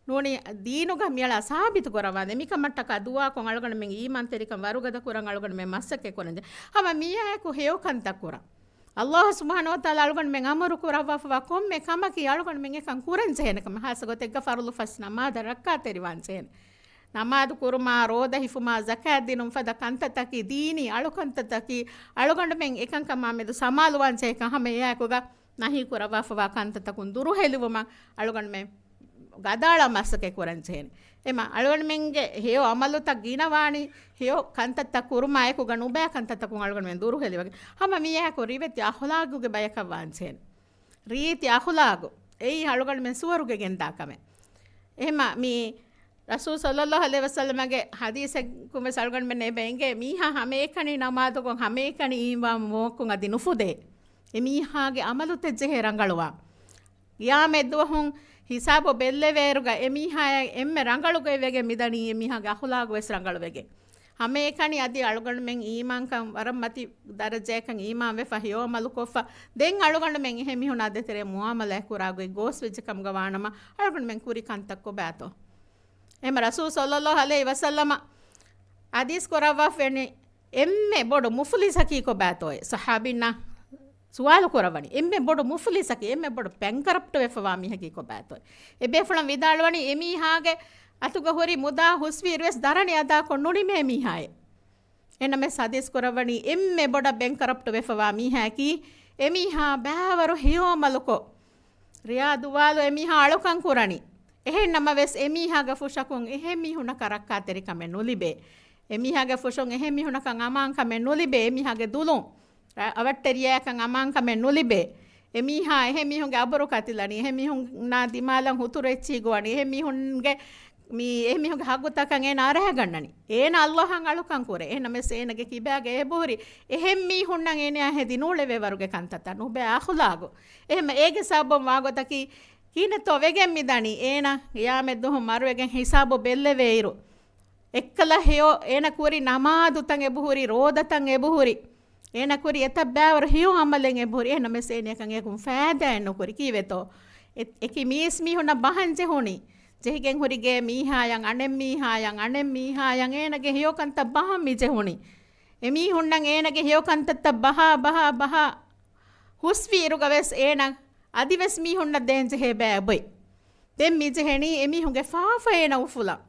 ނޫނީ ދީނުގަ މިއަޅާ ސާބިތު ކުރައްވާނދޭ. މިކަމަށްޓަކާ ދުޢާކޮށް އަޅުގަނޑުމެން އީމާންތެރިކަން ވަރުގަދަ ކުރަން އަޅުގަނޑުމެން މަސައްކަތް ކުރަންޖެ. ހަމަ މިއާއެކު ހެޔޮ ކަންތައް ކުރަން. ﷲ ސުބްޙާނަހޫ ވަތަޢާލާ އަޅުގަނޑުމެން އަމުރު ކުރައްވާފަވާ ކޮންމެ ކަމަކީ އަޅުގަނޑުމެން އެކަން ކުރަން ޖެހޭނެ ކަމެއް. ހާއްސަ ގޮތެއްގަ ފަރުޟު ފަސް ނަމާދަށް ރައްކާތެރިވާން ޖެހޭނެ. ނަމާދު ކުރުމާ، ރޯދަ ހިފުމާ، ޒަކާތް ދިނުން ފަދަ ކަންތައްތަކީ، ދީނީ އަޅު ކަންތައްތަކީ، އަޅުގަނޑުމެން އެކަންކަމާ މެދު ސަމާލުވާން ޖެހޭކަން ހަމަ އެއާއެކުގަ ނަހީ ކުރައްވާފަވާ ކަންތައްތަކުން ދުރުހެލިވުމަށް އަޅުގަނޑުމެން ގަދައަޅާ މަސައްކަތް ކުރަން ޖެހޭނެ. އެމަ އަޅުގަނޑުމެންގެ ހެޔޮ އަމަލުތައް ގިނަވާނީ، ހެޔޮ ކަންތައްތައް ކުރުމާ އެކުގަ ނުބައި ކަންތައްތަކުން އަޅުގަނޑުމެން ދުރުހެލިވަގެ. ހަމަ މިއާއެކު ރިވެތި އަޚުލާގުގެ ބަޔަކަށް ވާން ޖެހޭނެ. ރީތި އަޚުލާގު. އެއީ އަޅުގަނޑުމެން ސުވަރުގެ ގެންދާ ކަމެއް. އެހެމަ މި ރަސޫލު ޞައްލައްލާހު ޢަލައިހި ވަސައްލަމަގެ ޙަދީޘެއްގުން ވެސް އަޅުގަނޑުމެން އެބަ އެނގޭ، މީހާ ހަމައެކަނި ނަމާދުކޮށް، ހަމައެކަނި އީމާންވުމަކުން އަދި ނުފުދޭ. އެ މީހާގެ އަމަލުތައް ޖެހޭ ރަނގަޅުވާ. ޤިޔާމަތްދުވަހުން ހިސާބު ބެއްލެވޭއިރުގަ އެ މީހާއަށް އެންމެ ރަނގަޅު ގޮތް ވެގެން މިދަނީ އެ މީހާގެ އަޚުލާގު ވެސް ރަނގަޅު ވެގެން. ހަމައެކަނި އަދި އަޅުގަނޑުމެން އީމާންކަން ވަރަށް މަތި ދަރަޖައަކަށް އީމާން ވެފަ ހެޔޮ އަމަލު ކޮށްފަ. ދެން އަޅުގަނޑުމެން އެހެން މީހުނާ ދޭތެރޭ މުޢާމަލާތް ކުރާ ގޮތް ގޯސްވެއްޖެ ކަމުގަ ވާނަމަ، އަޅުގަނޑުމެން ކުރި ކަންތައް ކޮބާތޯ؟ އެހެމަ ރަސޫލު ޞައްލައްލާހު ޢަލައިހި ވަސައްލަމަ ޙަދީޘް ކުރައްވާފައިވަނީ، އެންމެ ބޮޑު މުފުލިސަކީ ކޮބާތޯއޭ؟ ޞަޙާބީންނާ ސުވާލު ކުރައްވަނީ، އެންމެ ބޮޑު މުފުލިސަކީ، އެންމެ ބޮޑު ބެންކްރަޕްޓް ވެފަވާ މީހަކީ ކޮބާތޯއޭ؟ އެބޭފުޅުން ވިދާޅުވަނީ، އެމީހާގެ އަތުގަ ހުރި މުދާ ހުސްވިއިރުވެސް ދަރަނި އަދާކޮށް ނުނިމޭ މީހާއޭ. އެނަމެސް ޙަދީޘް ކުރައްވަނީ، އެންމެ ބޮޑަށް ބެންކްރަޕްޓް ވެފަވާ މީހާއަކީ، އެމީހާ ބައިވަރު ހެޔޮއަމަލުކޮށް، ރިޔާ ދުވާލު އެމީހާ އަޅުކަން ކުރަނީ. އެހެން ނަމަވެސް، އެމީހާގެ ފުށަކުން އެހެން މީހުންނަކަށް ރައްކާތެރިކަމެއް ނުލިބޭ. އެމީހާގެ ފުށުން އެހެން މީހުންނަކަށް އަމާންކަމެއް ނުލިބޭ. އެމީހާގެ ދުލުން ރަ-، އަވަށްޓެރިޔާއަކަށް އަމާންކަމެއް ނުލިބޭ. އެމީހާ އެހެން މީހުންގެ އަބުރު ކަތިލަނީ، އެހެން މީހުންނާ ދިމާލަށް ހުތުރު އެއްޗިހި ގޮވަނީ، އެހެން މީހުންގެ މީ، އެހެން މީހުންގެ ހައްގުތަކަށް އޭނަ އަރައިގަންނަނީ. އޭނަ ﷲ އަށް އަޅުކަން ކުރޭ. އެހެންނަމަވެސް އޭނަގެ ކިބާގަ އެބަހުރި އެހެން މީހުންނަށް އޭނައާ ހެދި ނޫޅެވޭވަރުގެ ކަންތައްތައް ނުބައި އަޚުލާގު. އެހެން އޭގެ ސަބަބުން ވާގޮތަކީ ކިހިނެއްތޯ ވެގެން މިދަނީ. އޭނަ ޤިޔާމަތްދުވަހު މަރުވެގެން ހިސާބު ބެއްލެވޭއިރު، އެއްކަލަ ހެޔޮ އޭނަ ކުރި ނަމާދުތައް އެބަހުރި، ރޯދަތައް އެބަހުރި، އޭނަ ކުރި އެތައް ބައިވަރު ހެޔޮ ޢަމަލެއް އެބަހުރި. އެހެންނަމަވެސް އޭނަޔަކަށް އެކުން ފައިދާއެއް ނުކުރި. ކީއްވެތޯ؟ އެ-، އެކި މީސް މީހުންނަށް ބަހަން ޖެހުނީ. ޖެހިގެން ހުރި ގޭ މީހާޔަށް، އަނެއް މީހާޔަށް، އަނެއް މީހާޔަށް އޭނަގެ ހެޔޮ ކަންތައް ބަހަން މި ޖެހުނީ. އެމީހުންނަށް އޭނަގެ ހެޔޮ ކަންތައްތައް ބަހާ، ބަހާ، ބަހާ ހުސްވިއިރުގަ ވެސް އޭނަ އަދިވެސް މީހުންނަށް ދޭން ޖެހޭ ބައެއް ބޮއި. ދެން މި ޖެހެނީ އެމީހުންގެ ފާފަ އޭނަ އުފުލަން.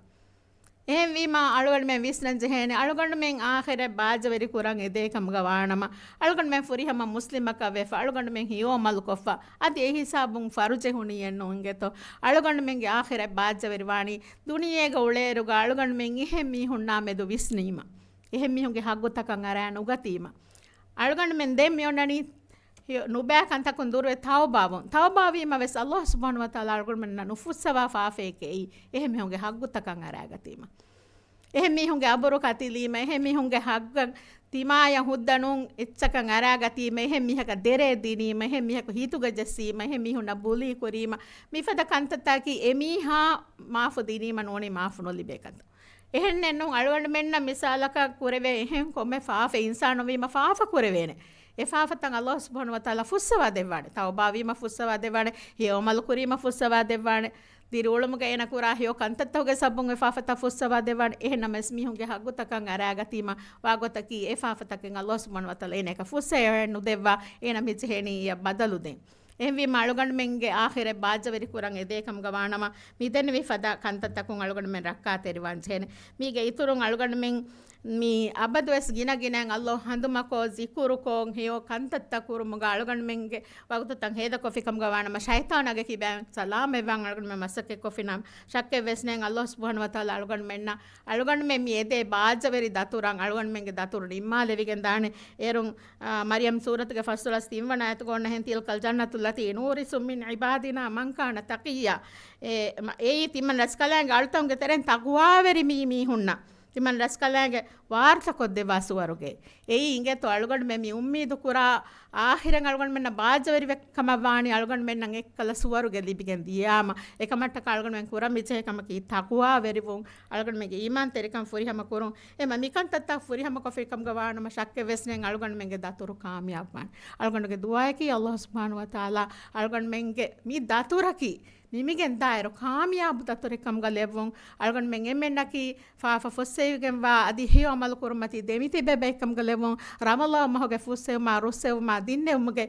އެހެންވީމާ، އަޅުގަނޑުމެން ވިސްނަން ޖެހޭނެ، އަޅުގަނޑުމެން އާޚިރަތް ބާއްޖަވެރި ކުރަން އެދޭ ކަމުގަ ވާނަމަ، އަޅުގަނޑުމެން ފުރިހަމަ މުސްލިމަކަށް ވެފަ، އަޅުގަނޑުމެން ހެޔޮ ޢަމަލު ކޮށްފަ، އަދި އެ ހިސާބުން ފަރުޖެހުނީއެއް ނޫން އިނގޭތޯ. އަޅުގަނޑުމެންގެ އާޚިރަތް ބާއްޖަވެރި ވާނީ، ދުނިޔޭގަ އުޅޭއިރުގަ އަޅުގަނޑުމެން އެހެން މީހުންނާ މެދު ވިސްނީމަ، އެހެން މީހުންގެ ހައްގުތަކަށް އަރާ ނުގަތީމަ. އަޅުގަނޑުމެން ދެން މިއޮންނަނީ ހި-، ނުބައި ކަންތަކުން ދުރުވެ ތައުބާވުން. ތައުބާވީމަ ވެސް ﷲ ސުބްޙާނަހޫ ވަތަޢާލާ އަޅުގަނޑުމެންނަށް ނުފުއްސަވާ ފާފައެކޭ އެއީ. އެހެން މީހުންގެ ހައްގުތަކަށް އަރާގަތީމަ. އެހެން މީހުންގެ އަބުރު ކަތިލީމަ، އެހެން މީހުންގެ ހައްގަށް ތިމާޔަށް ހުއްދަ ނޫން އެއްޗަކަށް އަރާގަތީމަ، އެހެން މީހަކަށް ދެރޭ ދިނީމަ، އެހެން މީހަކު ހިތުގަ ޖެއްސީމަ، އެހެން މީހުންނަށް ބުލީ ކުރީމަ، މިފަދަ ކަންތައްތަކީ އެމީހާ މާފު ދިނީމަ ނޫނީ މާފު ނުލިބޭ ކަންތައް. އެހެންނެއް ނޫން، އަޅުގަނޑުމެންނަށް މިސާލަކަށް ކުރެވޭ އެހެން ކޮންމެ ފާފަ އިންސާނުން ވީމަ ފާފަ ކުރެވޭނެ. އެ ފާފަތައް ﷲ ސުބްޙާނަހޫ ވަތަޢާލާ ފުއްސަވާ ދެއްވާނެ. ތައުބާވީމަ ފުއްސަވާ ދެއްވާނެ. ހެޔޮ ޢަމަލު ކުރީމަ ފުއްސަވާ ދެއްވާނެ. ދިރިއުޅުމުގަ އޭނަ ކުރާ ހެޔޮ ކަންތައްތަކުގެ ސަބަބުން އެ ފާފަތައް ފުއްސަވާ ދެއްވާނެ. އެހެންނަމަވެސް މީހުންގެ ހައްގުތަކަށް އަރާގަތީމަ ވާގޮތަކީ އެ ފާފަތަކެއް ﷲ ސުބްޙާނަހޫ ވަތަޢާލާ އޭނައަކަށް ފުއްސައެއް ނުދެއްވާ، އޭނަ މި ޖެހެނީ އެއަށް ބަދަލު ދޭން. އެހެންވީމަ އަޅުގަނޑުމެންގެ އާޚިރަތް ބާއްޖަވެރި ކުރަން އެދޭ ކަމުގަ ވާނަމަ، މިދެންނެވި ފަދަ ކަންތައްތަކުން އަޅުގަނޑުމެން ރައްކާތެރިވާން ޖެހޭނެ. މީގެ އިތުރުން އަޅުގަނޑުމެން މި އަބަދުވެސް ގިނަ ގިނައިން ﷲ ހަނދުމަކޮށް، ޒިކުރުކޮށް، ހެޔޮ ކަންތައްތައް ކުރުމުގަ އަޅުގަނޑުމެންގެ ވަގުތުތައް ހޭދަކޮށްފި ކަމުގަ ވާނަމަ، ޝައިޠާނާގެ ކިބައިން ސަލާމަތްވާން އަޅުގަނޑުމެން މަސައްކަތްކޮށްފިނަމަ، ޝައްކެއްވެސް ނެތް ﷲ ސުބްޙާނަހޫ ވަތަޢާލާ އަޅުގަނޑުމެންނަށް، އަޅުގަނޑުމެން މި އެދޭ ބާއްޖަވެރި ދަތުރަށް އަޅުގަނޑުމެންގެ ދަތުރު ނިންމާލެވިގެން ދާނެ. އޭރުން، އާ، މަރްޔަމް ސޫރަތުގެ ފަސްދޮޅަސް ތިންވަނަ އާޔަތުގަ އޮންނަ ހެން، تلك الجنة التي نورث من عبادنا من كان تقيا. އެ، މަ-، އެއީ ތިމަން ރަސްކަލާނގެ އަޅުތަކުންގެ ތެރެއިން ތަޤްވާވެރި މީ މީހުންނަށް. ތިމަން ރަސްކަލާނގެ ވާރުތަކޮށްދެއްވާ ސުވަރުގެ. އެއީ އިނގޭތޯ އަޅުގަނޑުމެން މި އުއްމީދު ކުރާ އާޚިރަތް އަޅުގަނޑުމެންނަށް ބާއްޖަވެރިވެ ކަމަށް ވާނީ އަޅުގަނޑުމެންނަށް އެއްކަލަ ސުވަރުގެ ލިބިގެން ދިޔާމަ. އެކަމަށްޓަކާ އަޅުގަނޑުމެން ކުރަން މިޖެހޭ ކަމަކީ ތަޤްވާވެރިވުން، އަޅުގަނޑުމެންގެ އީމާންތެރިކަން ފުރިހަމަ ކުރުން. އެމަ މިކަންތައްތައް ފުރިހަމަކޮށްފި ކަމުގަ ވާނަމަ ޝައްކެއް ވެސް ނެތް އަޅުގަނޑުމެންގެ ދަތުރު ކާމިޔާބުވާނެ. އަޅުގަނޑުގެ ދުޢާއަކީ އަﷲ ސުބްޙާނަހޫ ވަތަޢާލާ އަޅުގަނޑުމެންގެ މި ދަތުރަކީ ނިމިގެން ދާއިރު ކާމިޔާބު ދަތުރެއް ކަމުގަ ލެއްވުން. އަޅުގަނޑުމެން އެންމެންނަކީ ފާފަ ފުއްސެވިގެންވާ އަދި ހެޔޮ ޢަމަލު ކުރުމަތީ ދެމިތިބޭ ބައެއް ކަމުގަ ލެއްވުން. ރަމަޟާން މަހުގެ ފުއްސެވުމާ ރުއްސެވުމާ ދިންނެވުމުގެ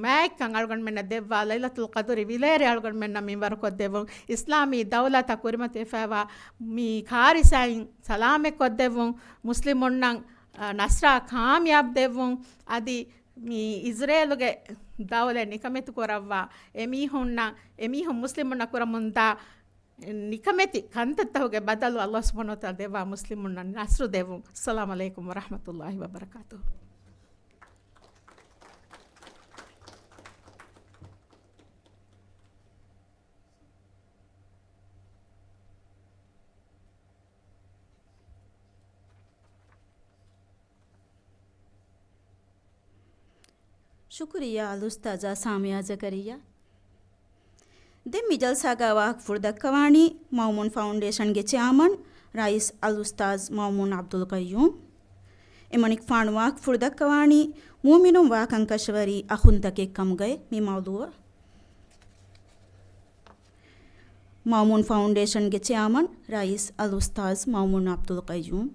މާތްކަން އަޅުގަނޑުމެންނަށް ދެއްވާ ލައިލަތުލް ޤަދުރި ވިލޭރޭ އަޅުގަނޑުމެންނަށް މިންވަރުކޮށްދެއްވުން. އިސްލާމީ ދައުލަތަށް ކުރިމަތިވެފައިވާ މި ކާރިސާއިން ސަލާމަތްކޮށްދެއްވުން. މުސްލިމުންނަށް، އަ، ނަޞްރާ ކާމިޔާބު ދެއްވުން. އަދި މި އިޒްރޭލުގެ ދައުލަތް ނިކަމެތި ކުރައްވާ އެމީހުންނަށް، އެމީހުން މުސްލިމުންނަށް ކުރަމުންދާ ނިކަމެތި ކަންތައްތަކުގެ ބަދަލު އަﷲ ސުބްޙާނަހޫ ވަތަޢާލާ ދެއްވާ މުސްލިމުންނަށް ނަޞްރު ދެއްވުން. އައްސަލާމު ޢަލައިކުމް ވަރަޙްމަތުﷲ ވަބަރަކާތުހު. ޝުކުރިއްޔާ އަލްއުސްތާޛާ ސާމިޔާ ޒަކަރިއްޔާ. ދެން މި ޖަލްސާގަ ވާހަކަފުޅު ދައްކަވާނީ މައުމޫން ފައުންޑޭޝަންގެ ޗެއާމަން ރައީސް އަލްއުސްތާޛް މައުމޫން ޢަބްދުލް ޤައްޔޫމް. އެމަނިކުފާނު ވާހަކަފުޅު ދައްކަވާނީ މުއުމިނުން ވާކަން ކަށަވަރީ އަޚުންތަކެއް ކަމުގައި މި މައުޟޫޢަށް. މައުމޫން ފައުންޑޭޝަންގެ ޗެއާމަން ރައީސް އަލްއުސްތާޛް މައުމޫން ޢަބްދުލް ޤައްޔޫމް.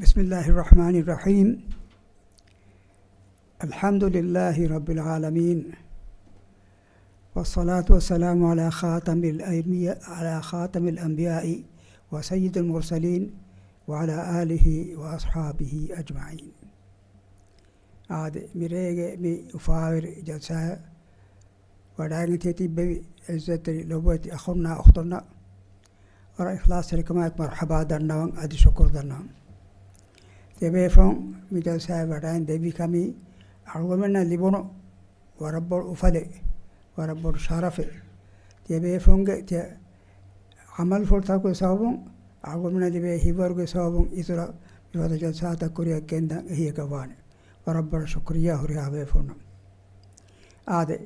بسم الله الرحمن الرحيم. الحمد لله رب العالمين. والصلاة والسلام على خاتم الأنبياء، على خاتم الأنبياء وسيد المرسلين وعلى آله وأصحابه أجمعين. އާދެ، މިރޭގެ މި އުފާވެރި ޖަލްސާއަށް ވަޑައިގެން ތިބެވި އިއްޒަތްތެރި ލޮބުވެތި އަޚުންނާ އުޚްތުންނަށް ވަރަށް އިޚްލާޞްތެރިކަމާއެކު މަރްޙަބާ ދަންނަވަން އަދި ޝުކުރު ދަންނަވަން. ތިޔަބޭފުޅުން މި ޖަލްސާއަށް ވަޑައިގެން ދެއްވި ކަމީ އަޅުގަނޑުމެންނަށް ލިބުނު ވަރަށް ބޮޑު އުފަލެއް، ވަރަށް ބޮޑު ޝަރަފެއް. ތިޔަބޭފުޅުންގެ ތިޔަ ޢަމަލުފުޅުތަކުގެ ސަބަބުން އަޅުގަނޑުމެންނަށް ލިބޭ ހިތްވަރުގެ ސަބަބުން އިތުރަށް މިފަދަ ޖަލްސާތައް ކުރިއަށް ގެންދަން އެހީއަކަށް ވާނެ. ވަރަށް ބޮޑަށް ޝުކުރިއްޔާ ހުރިހާ ބޭފުޅުންނަށް. އާދެ،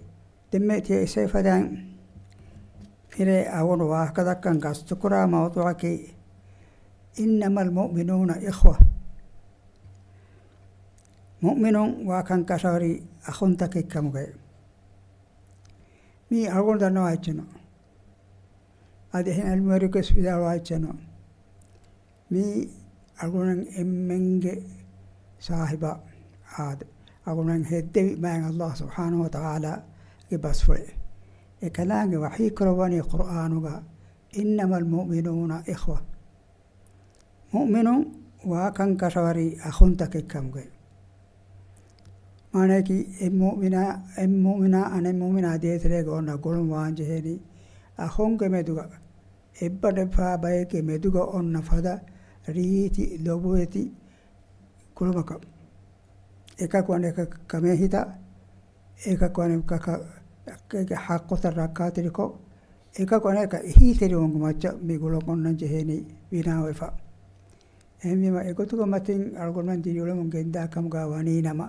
ދެންމެ ތިޔަ އިސޭ ފަދައިން މިރޭ އަޅުގަނޑު ވާހަކަ ދައްކަން ގަސްތުކުރާ މައުޟޫޢަކީ، إنما المؤمنون إخوة. މުއުމިނުން ވާކަން ކަށަވަރީ އަޚުންތަކެއް ކަމުގައި. މީ އަޅުގަނޑު ދަންނަވާ އެއްޗެއް ނޫން. އަދި އެހެން ޢިލްމުވެރިޔަކުވެސް ވިދާޅުވާ އެއްޗެއް ނޫން. މީ އަޅުގަނޑު އެންމެންގެ ސާހިބާ އާދެ، އަޅުގަނޑު ހެއްދެވި މާތް އަﷲ ސުބްޙާނަހޫ ވަތަޢާލާގެ ބަސްފުޅެއް. އެކަލާނގެ ވަޙީ ކުރައްވަނީ ޤުރްއާނުގަ، إنما المؤمنون إخوة. މުއުމިނުން ވާކަން ކަށަވަރީ އަޚުންތަކެއް ކަމުގައި. މާނައަކީ، އެއް މުއުމިނާ، އެއް މުއުމިނާ އަނެއް މުއުމިނާ ދޭތެރޭގަ އޮންނަ ގުޅުން ވާން ޖެހޭނީ އަޚުންގެ މެދުގަ، އެއްބަނޑެފާ ބައެއްގެ މެދުގަ އޮންނަ ފަދަ ރީތި ލޮބުވެތި ގުޅުމަކަށް. އެކަކު އަނެކަކަށް ކަމޭހިތާ، އެކަކު އަނެކަކަށް އެކެއްގެ ޙައްޤުތައް ރައްކާތެރިކޮށް، އެކަކު އަނެކަކަށް އެހީތެރިވުމުގެ މައްޗަށް މި ގުޅުން އޮންނަން ޖެހޭނީ ބިނާވެފަ. އެހެންވީމަ، އެގޮތުގެ މަތިން އަޅުގަނޑުމެން ދިރިއުޅެމުން ގެންދާ ކަމުގަ ވަނީ ނަމަ،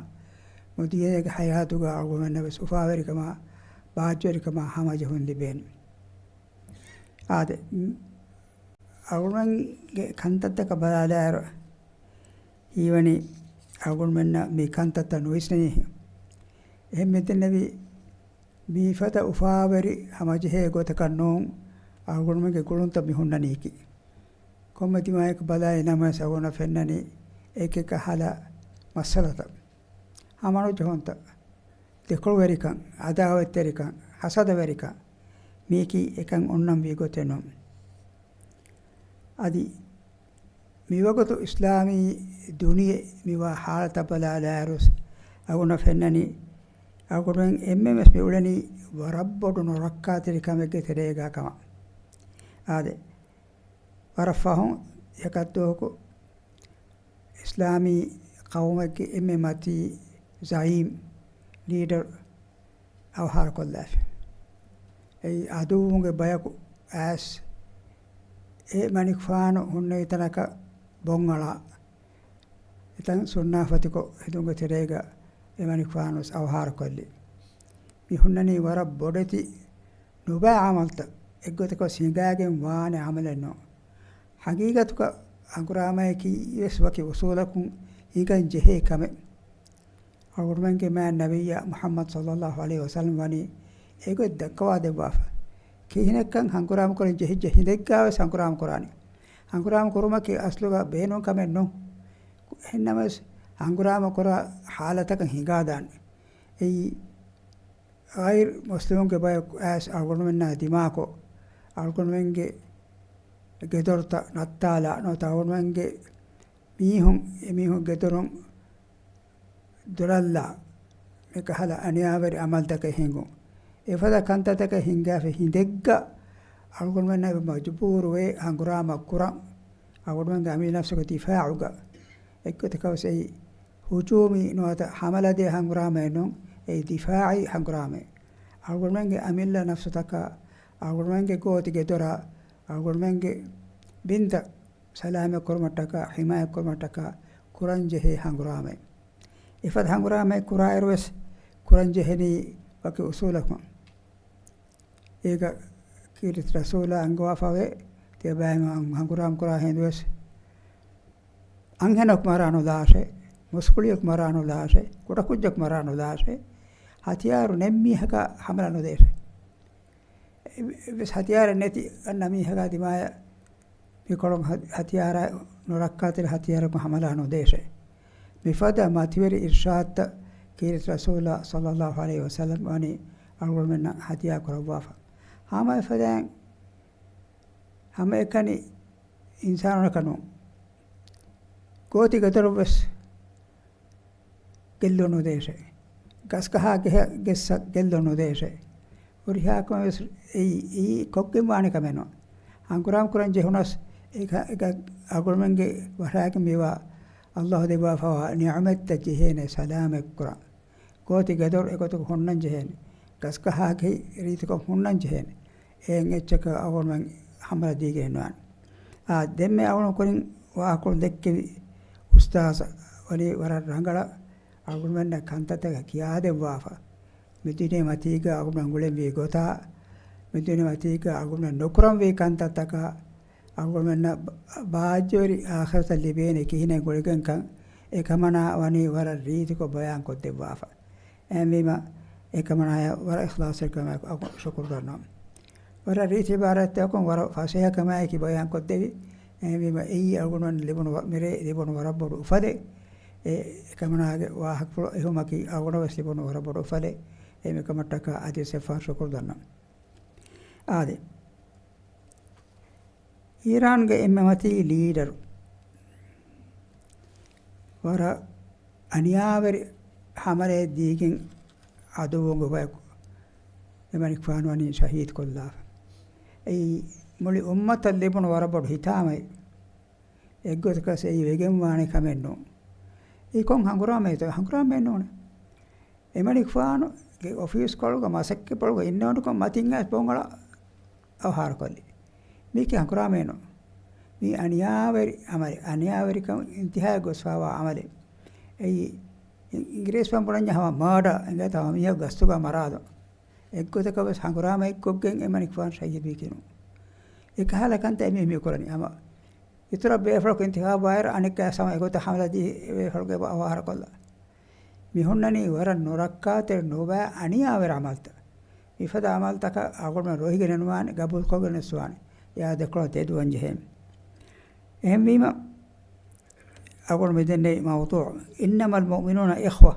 މުދިޔައިގެ ޙަޔާތުގަ އަޅުގަނޑުމެންނަށް ވެސް އުފާވެރިކަމާ، ބާއްޖަވެރިކަމާ ހަމަޖެހުން ލިބޭނެ. އާދެ، އަޅުގަނޑުމެންގެ ކަންތައްތަކަށް ބަލާލާއިރު، ހީވަނީ އަޅުގަނޑުމެންނަށް މި ކަންތައްތައް ނުވިސްނެނީ. އެހެން މިދެންނެވި މިފަދަ އުފާވެރި ހަމަޖެހޭ ގޮތަކަށް ނޫން އަޅުގަނޑުމެންގެ ގުޅުންތައް މި ހުންނަނީކީ. ކޮންމެ ދިމާޔަކަށް ބަލާލި ނަމަވެސް އަޅުގަނޑަށް ފެންނަނީ އެކި ކަހަލަ މައްސަލަތައް. ހަމަނުޖެހުންތައް، ދެކޮޅުވެރިކަން، އަދާވަތްތެރިކަން، ހަސަދަވެރިކަން، މީކީ އެކަން އޮންނަން ވީ ގޮތެއް ނޫން. އަދި މިވަގުތު އިސްލާމީ ދުނިޔެ މިވާ ހާލަތަށް ބަލާލާއިރުވެސް އަޅުގަނޑަށް ފެންނަނީ، އަޅުގަނޑުމެން އެންމެންވެސް މި އުޅެނީ ވަރަށް ބޮޑު ނުރައްކާތެރި ކަމެއްގެ ތެރޭގަ ކަމަށް. އާދެ، ވަރަށް ފަހުން އެކަށްދުވަހަކު އިސްލާމީ ޤައުމެއްގެ އެންމެ މަތީ ޒަޢީމް، ލީޑަރު އަވަހާރަކޮށްލާފި. އެއީ އަދުއްވުންގެ ބަޔަކު އައިސް އެ މަނިކުފާނު ހުންނެވި ތަނަކަށް ބޮންއަޅާ، އެތަން ސުންނާފަތިކޮށް ހެދުމުގެ ތެރޭގަ އެ މަނިކުފާނު ވެސް އަވަހާރަކޮށްލި. މި ހުންނަނީ ވަރަށް ބޮޑެތި ނުބައި ޢަމަލުތައް، އެއްގޮތަކަށް ހިނގާގެން ވާނެ ޢަމަލެއް ނޫން. ޙަޤީޤަތުގަ ހަނގުރާމަޔަކީ ވެސް ވަކި އުޞޫލަކުން ހިނގަން ޖެހޭ ކަމެއް. އަޅުގަނޑުމެންގެ މާތް ނަބިއްޔާ މުޙައްމަދު ޞައްލައްލާހު ޢަލައިހި ވަސައްލަމަ ވަނީ އެގޮތް ދައްކަވާ ދެއްވާފަ. ކިހިނެއްކަން ހަނގުރާމަ ކުރަން ޖެހިއްޖެ ހިނދެއްގާވެސް ހަނގުރާމަ ކުރާނީ. ހަނގުރާމަ ކުރުމަކީ އަސްލުގަ ބޭނުން ކަމެއް ނޫން. އެހެންނަމަވެސް ހަނގުރާމަ ކުރާ ޙާލަތަކަށް ހިނގާދާނެ. އެއީ ޣައިރު މުސްލިމުންގެ ބަޔަކު އައިސް އަޅުގަނޑުމެންނާ ދިމާކޮށް، އަޅުގަނޑުމެންގެ ގެދޮރުތައް ނައްތާލާ ނުވަތަ އަޅުގަނޑުމެންގެ މީހުން، އެމީހުން ގެދޮރުން ދޮރަށްލާ މިކަހަލަ އަނިޔާވެރި ޢަމަލުތަކެއް ހިނގުން. އެފަދަ ކަންތައްތަކެއް ހިނގާފަ ހިނދެއްގަ އަޅުގަނޑުމެންނަށް އެބަ މަޖުބޫރުވޭ ހަނގުރާމަ ކުރަން އަޅުގަނޑުމެންގެ އަމިއްލަ ނަފްސުގެ ދިފާޢުގަ. އެއްގޮތަކަށް ވެސް އެއީ ހުޖޫމީ ނުވަތަ ޙަމަލަދޭ ހަނގުރާމައެއް ނޫން، އެއީ ދިފާޢީ ހަނގުރާމައެއް. އަޅުގަނޑުމެންގެ އަމިއްލަ ނަފްސުތަކާ، އަޅުގަނޑުމެންގެ ގޯތި ގެދޮރާ، އަޅުގަނޑުމެންގެ ބިންތައް ސަލާމަތް ކުރުމަށްޓަކާ، ޙިމާޔަތް ކުރުމަށްޓަކާ ކުރަންޖެހޭ ހަނގުރާމައެއް. އެފަދަ ހަނގުރާމައެއް ކުރާއިރުވެސް ކުރަންޖެހެނީ ވަކި އުޞޫލަކުން. އޭގަ ކީރިތި ރަސޫލާ އަންގަވާފަވޭ، ތިޔަބައިމީހުން ހަނގުރާމަ ކުރާ ހިނދުވެސް އަންހެނަކު މަރާނުލާށޭ، މުސްކުޅިޔަކު މަރާނުލާށޭ، ކުޑަކުއްޖަކު މަރާނުލާށޭ، ހަތިޔާރު ނެތް މީހަކާ ޙަމަލަ ނުދޭށޭ. އެއްވެސް ހަތިޔާރެއް ނެތި އަންނަ މީހަކާ ދިމާޔަށް މިކޮޅުން ހަ-، ހަތިޔާރާ ނުރައްކާތެރި ހަތިޔާރަކުން ޙަމަލާ ނުދޭށޭ. މިފަދަ މަތިވެރި އިރްޝާދުތައް ކީރިތި ރަސޫލާ ޞައްލައްލާހު ޢަލައިހި ވަސައްލަމް ވަނީ އަޅުގަނޑުމެންނަށް ހަދިޔާ ކުރައްވާފަ. ހަމަ އެފަދައިން ހަމައެކަނި އިންސާނުންނަކަށް ނޫން، ގޯތި ގެދޮރު ވެސް ގެއްލުން ނުދޭށޭ. ގަސްގަހާ ގެ-، ގެއްސަށް ގެއްލުން ނުދޭށޭ. ހުރިހާ ކަމެއް ވެސް އެއީ، އެއީ ކޮށްގެން ވާނެ ކަމެއް ނޫން. ހަނގުރާމަ ކުރަން ޖެހުނަސް އެ ކަ-، އެ ކަ-، އަޅުގަނޑުމެންގެ ވަރަށް މިވާ ﷲ ދެއްވާފަވާ ނިޢުމަތްތައް ޖެހޭނެ ސަލާމަތް ކުރަން. ގޯތި ގެދޮރު އެގޮތަކަށް ހުންނަން ޖެހޭނެ. ގަސްގަހާގެ ރީތިކޮށް ހުންނަން ޖެހޭނެ. އެހެން އެއްޗަކަށް އަޅުގަނޑުމެން ހަމަލަ ދީގެން ނުވާނެ. އާ، ދެންމެ އަޅުގަނޑު ކުރިން ވާހަކަކޮޅު ދެއްކެވި އުސްތާޒަށް ވަނީ ވަރަށް ރަނގަޅަށް އަޅުގަނޑުމެންނަށް ކަންތައްތަކަށް ކިޔާދެއްވާފަ. މި ދުނިޔެ މަތީގަ އަޅުގަނޑުމެން އުޅެންވީ ގޮތާ، މި ދުނިޔެ މަތީގަ އަޅުގަނޑުމެން ނުކުރަންވީ ކަންތައްތަކާ، އަޅުގަނޑުމެންނަށް ބާ-، ބާއްޖަވެރި އާޚިރަތަށް ލިބޭނެ ކިހިނެއް ގުޅިގެންކަން އެކަމަނާ ވަނީ ވަރަށް ރީތިކޮށް ބަޔާންކޮށްދެއްވާފަ. އެހެންވީމަ، އެކަމަނާޔަށް ވަރަށް އިޚްލާޞްތެރިކަމާއެކު ޝުކުރު ދަންނަވަން. ވަރަށް ރީތި އިބާރާތްތަކުން ވަރަށް ފަސޭހަކަމާއެކީ ބަޔާންކޮށްދެވި. އެހެންވީމަ، އެއީ އަޅުގަނޑުމެން ލިބުނު ވަ-، މިރޭ ލިބުނު ވަރަށް ބޮޑު އުފަލެއް. އެ، އެކަމަނާގެ ވާހަކަފުޅު އެހުމަކީ އަޅުގަނޑަށް ވެސް ލިބުނު ވަރަށް ބޮޑު އުފަލެއް. އެ މިކަމަށްޓަކާ އަދިވެސް އެއްފަހަރު ޝުކުރު ދަންނަވަން. އާދެ. އީރާންގެ އެންމެ މަތީ ލީޑަރު ވަރަށް އަނިޔާވެރި ހަމަލައެއް ދީގެން އަދުއްވުމުގެ ބަޔަކު އެމަނިކުފާނު ވަނީ ޝަހީދު ކޮށްލާފަ. އެއީ މުޅި އުއްމަތަށް ލިބުނު ވަރަށް ބޮޑު ހިތާމައެއް. އެއްގޮތަކަސް އެއީ ވެގެންވާނެ ކަމެއް ނޫން. އެއީ ކޮން ހަނގުރާމައެއްތޯ؟ ހަނގުރާމައެއް ނޫނޭ. އެމަނިކުފާނުގެ އޮފީސްކޮޅުގަ މަސައްކަތްޕުޅުގަ އިންނެވުނުކޮށް މަތިން އައިސް ބޮންއަޅާ އަވަހާރަކޮށްލި. މީކީ ހަނގުރާމައެއް ނޫން. މީ އަނިޔާވެރި އަމަލެއް. އަނިޔާވެރިކަން އިންތިހާއަށް ގޮސްފާވާ އަމަލެއް. އެއީ އިން-، އިނގިރޭސިބަން ބުނަންޏާ ހަމަ މާޑާ އިނގޭތޯ ހަމަ މީހަކު ގަސްތުގަ މަރާލުން. އެއްގޮތަކަށް ވެސް ހަނގުރާމައެއްކޮށްގެން އެމަނިކުފާނު ޝަހީދުވީކީ ނޫން. އެކަހަލަ ކަންތައް އެމީހުން މި ކުރަނީ. ހަމަ އިތުރަށް ބޭފުޅަކު އިންތިޚާބު އައިރު އަނެއްކާ ހަމަ އެގޮތަށް ހަމަލަ ދީ ބޭފުޅުގެ އަވަހާރަކޮށްލާ. މިހުންނަނީ ވަރަށް ނުރައްކާތެރި ނުބައި އަނިޔާވެރި އަމަލުތައް. މިފަދަ އަމަލުތަކަށް އަޅުގަނޑުމެން ރުހިގެނެއް ނުވާނެ، ގަބޫލުކޮށްގެނެއް ނުވާނެ. އެއާ ދެކޮޅަށް ތެދުވަން ޖެހޭނެ. އެހެންވީމަ، އަޅުގަނޑު މިދެންނެވި މައުޟޫޢު، إنما المؤمنون إخوة.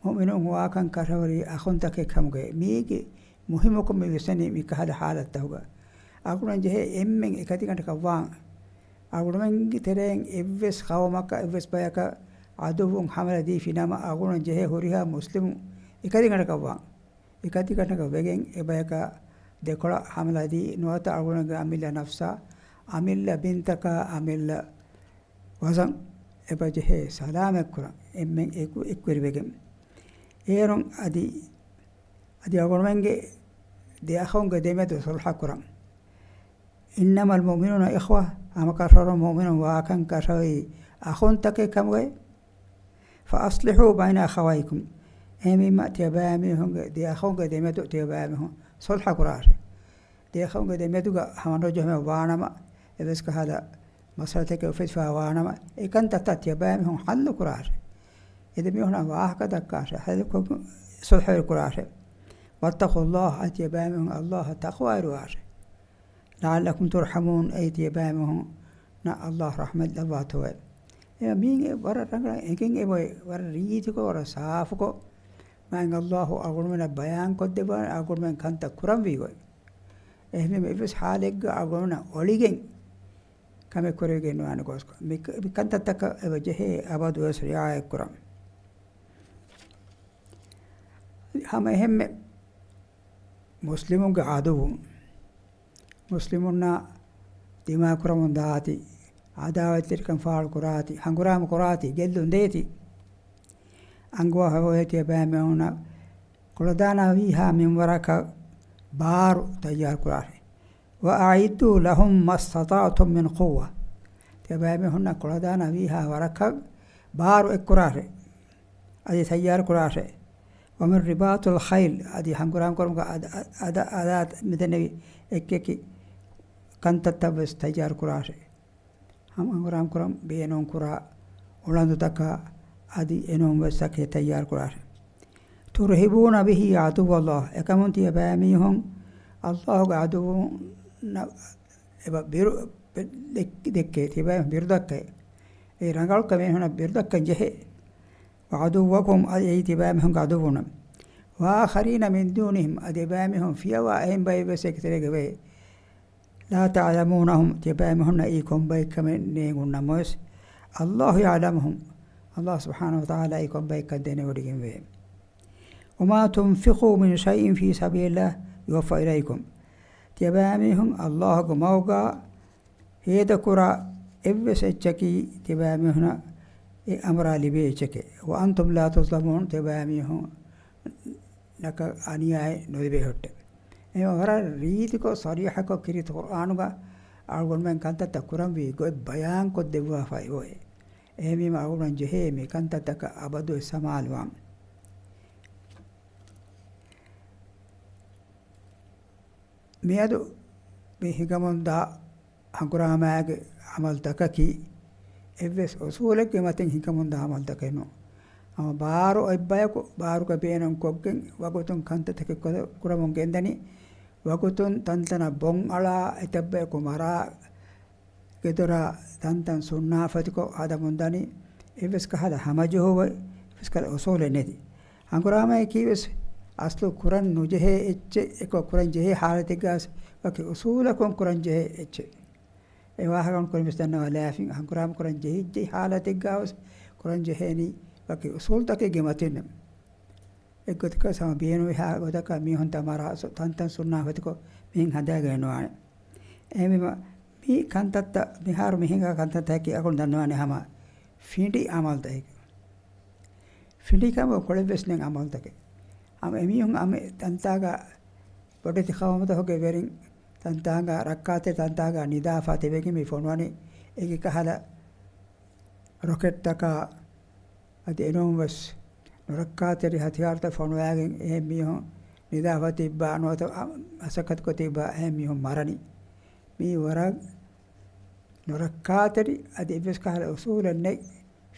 މުއުމިނުން ހުވާކަން ކަށަވަރީ އަޚުންތަކެއް ކަމުގައި. މީގެ މުހިއްމުކޮށް މި ވިސްނަނީ މިކަހަލަ ޙާލަތްތަކުގަ. އަޅުގަނޑުމެން ޖެހޭ އެންމެން އެކަތިގަނޑަކަށް ވާން. އަޅުގަނޑުމެންގެ ތެރެއިން އެއްވެސް ޤައުމަކަށް އެއްވެސް ބަޔަކަށް ޢަދުއްވުން ޙަމަލަ ދީފި ނަމަ، އަޅުގަނޑުމެން ޖެހޭ ހުރިހާ މުސްލިމުން އެކަތިގަނޑަކަށް ވާން. އެކަތިގަނޑަކަށް ވެގެން އެބަޔަކަށް ދެކޮޅަށް ޙަމަލަ ދީ، ނުވަތަ އަޅުގަނޑުގެ އަމިއްލަ ނަފްސާ، އަމިއްލަ ބިންތަކާ، އަމިއްލަ ވަޒަން އެބަ ޖެހޭ ސަލާމަތްކުރަން އެންމެން އެކު، އެކުވެރިވެގެން. އޭރުން އަދި، އަދި އަޅުގަނޑުމެންގެ ދެ އަޚުންގެ ދެމެދު ޞުލްޙަކުރަން. إنما المؤمنون إخوة، ހަމަކަށަވަރުން މުއުމިނުން ވާކަން ކަށަވަރީ އަޚުންތަކެއް ކަމުގައި. فأصلحوا بين أخويكم، އެހެންވީމަ ތިޔަބައިމީހުންގެ ދެ އަޚުންގެ ދެމެދު ތިޔަބައިމީހުން ޞުލްޙަކުރާށެ. ދެ އަޚުންގެ ދެމެދުގަ ހަމަނުޖެހުމެއް ވާނަމަ، އެވެސް ކަހަލަ މައްސަލަތަކެއް އުފެދިފައި ވާނަމަ، އެކަންތައްތައް ތިޔަބައިމީހުން ޙައްލުކުރާށެ. އެދެމީހުންނަށް ވާހަކަ ދައްކާށެ، ޙައްލުކޮށް ޞުލްޙަވެރިކުރާށެ. واتقوا الله، އަދި ތިޔަބައިމީހުން ﷲ އަށް ތަޤްވާވެރިވާށެ. لعلكم ترحمون، އެއީ ތިޔަބައިމީހުންނަށް ﷲ ރަޙްމަތް ލައްވާތޯއެ. އެ މީން ވަރަށް ރަނގަޅަށް އެނގެން އެބައޮތް، ވަރަށް ރީތިކޮށް، ވަރަށް ސާފުކޮށް، މާތް ﷲ އަޅުގަނޑުމެންނަށް ބަޔާންކޮށްދެއްވާނެ އަޅުގަނޑުމެން ކަންތައް ކުރަންވީގޮތް. އެހެންވީމަ އެއްވެސް ޙާލެއްގަ އަޅުގަނޑުމެންނަށް އޮޅިގެން ކަމެއް ކުރެވިގެން ނުވާނެ ގޯސްކޮށް. މި، މި ކަންތައްތަކަށް އެބަ ޖެހޭ އަބަދުވެސް ރިޢާޔަތްކުރަން. ހަމަ އެހެންމެ މުސްލިމުންގެ ޢަދުއްވުން، މުސްލިމުންނާ ދިމާކުރަމުން ދާތި، ޢަދާވަތްތެރިކަން ފާޅުކުރާތި، ހަނގުރާމަ ކުރާތި، ގެއްލުން ދޭތި، އަންގަވާފައި އޮތް ތިޔަބައިމީހުންނަށް ކުޅަދާނަވީހާ މިންވަރަކަށް ބާރު ތައްޔާރުކުރާށެ. وأعدوا لهم ما استطعتم من قوة، ތިޔަބައިމީހުންނަށް ކުޅަދާނަވީހާ ވަރަކަށް ބާރު އެއްކުރާށެ. އަދި ތައްޔާރުކުރާށެ. ومن رباط الخيل، އަދި ހަނގުރާމަކުރުމުގަ އަދަ، އަދަ، އަދާ މިދެންނެވި އެކިއެކި ކަންތައްތައްވެސް ތައްޔާރުކުރާށެ. ހަމަ ހަނގުރާމަކުރަން ބޭނުންކުރާ އުޅަނދުތަކާ އަދި އެނޫންވެސް ތަކެއް ތައްޔާރުކުރާށެ. ترهبون به عدو الله، އެކަމުން ތިޔަބައިމީހުން ﷲ ގެ ޢަދުއްވުންނަށް އެބަ ބިރު، ދެއް، ދެއްކޭ، ތިޔަބައިމީހުން ބިރުދައްކައޭ. އެ ރަނގަޅު ކަމެއް ހުންނަ ބިރުދައްކަން ޖެހޭ. وعدوكم، އަދި އެއީ ތިބާމީހުންގެ ޢަދުއްވުން. وآخرين من دونهم، އަދި އެބާމީހުން ފިޔަވާ އެހެން ބައެއްވެސް އެކިތެރޭގަ ވޭ. لا تعلمونهم، ތިބާމީހުންނަށް އެއީ ކޮންބައެއްކަމެއް ނޭނގުންނަމަވެސް. الله يعلمهم، ﷲ ސުބްޙާނަހޫ ވަތަޢާލާ އެ ކޮންބައެއްކަން ދެނެވޮޑިގެންވޭ. وما تنفقوا من شيء في سبيل الله يوف إليكم. ތިޔަބައިމީހުން ﷲ ގެ މަގުގަ ހޭދަކުރާ އެއްވެސް އެއްޗަކީ ތިބާމީހުނަށް އެ އަނބުރާ ލިބޭ އެއްޗެކޭ. وأنتم لا تظلمون، ތިބާމީހުންނަކަށް އަނިޔާއެއް ނުލިބޭ ހުއްޓެ. އެހެން ވަރަށް ރީތިކޮށް، ޞަރީޙަކޮށް ކީރިތި ޤުރްއާނުގަ އަޅުގަނޑުމެން ކަންތައްތައް ކުރަންވީ ގޮތް ބަޔާންކޮށްދެއްވާފައި އޮތް. އެހެންވީމަ އަޅުގަނޑު ޖެހޭ މި ކަންތައްތަކަށް އަބަދުވެސް ސަމާލުވާން. މިއަދު މި ހިނގަމުންދާ ހަނގުރާމައިގެ ޢަމަލުތަކަކީ އެއްވެސް އުޞޫލެއްގެ މަތިން ހިނގަމުންދާ ޢަމަލުތަކެއް ނޫން. ހަމަ ބާރު އޮތްބަޔަކު ބާރުގަ ބޭނުންކޮށްގެން ވަގުތުން ކަންތައްތަކެއް ކުރ، ކުރަމުން ގެންދަނީ. ވަގުތުން ތަންތަނަށް ބޮން އަޅާ، އެތައްބަޔަކު މަރާ، ގެދޮރާ ތަންތަން ސުންނާފަތިކޮށް ހަދަމުންދަނީ. އެއްވެސް ކަހަލަ ހަމަޖެހުމެއް، އެއްވެސް ކަހަލަ އުޞޫލެއް ނެތި. ހަނގުރާމައަކީވެސް އަސްލު ކުރަން ނުޖެހޭ އެއްޗެއް، އެކަމަކު ކުރަން ޖެހޭ ޙާލަތެއްގަވެސް ވަކި އުޞޫލަކުން ކުރަން ޖެހޭ އެއްޗެއް. އެ ވާހަކަ ކުރިންވެސް ދަންނަވާލާފިން، ހަނގުރާމަ ކުރަން ޖެހިއްޖެ ޙާލަތެއްގަވެސް ކުރަން ޖެހޭނީ ވަކި އުޞޫލުތަކެއްގެ މަތިންނެވެ. އެއްގޮތަކަށް ހަމަ ބޭނުންވިހާ ގޮތަކަށް މީހުންތައް މަރާ ސު، ތަންތަން ސުންނާފަތިކޮށް މިހެން ހަދާގެން ނުވާނެ. އެހެންވީމަ މި ކަންތައްތައް މިހާރު މި ހިނގާ ކަންތައްތަކަކީ އަޅުގަނޑު ދަންނަވާނެ ހަމަ ފިނޑި ޢަމަލުތަކެއް. ފިނޑިކަމަށް ކޮޅެއްވެސް ނެތް ޢަމަލުތަކެއް. ހަމަ އެމީހުން ހަމަ ތަންތާގަ ބޮޑެތި ޤައުމުތަކުގެ ވެރިން ތަންތާގަ ރައްކާތެރި ތަންތާގަ ނިދާފަ ތިބެގެން މި ފޮނުވަނީ އެކި ކަހަލަ ރޮކެޓްތަކާ އަދި އެނޫންވެސް ނުރައްކާތެރި ހަތިޔާރުތައް ފޮނުވައިގެން އެހެން މީހުން ނިދާފަ ތިއްބާ ނުވަތަ މަސައްކަތުކޮށް ތިއްބާ އެހެން މީހުން މަރަނީ. މީ ވަރަށް ނުރައްކާތެރި އަދި އެއްވެސް ކަހަލަ އުޞޫލެއް ނެތް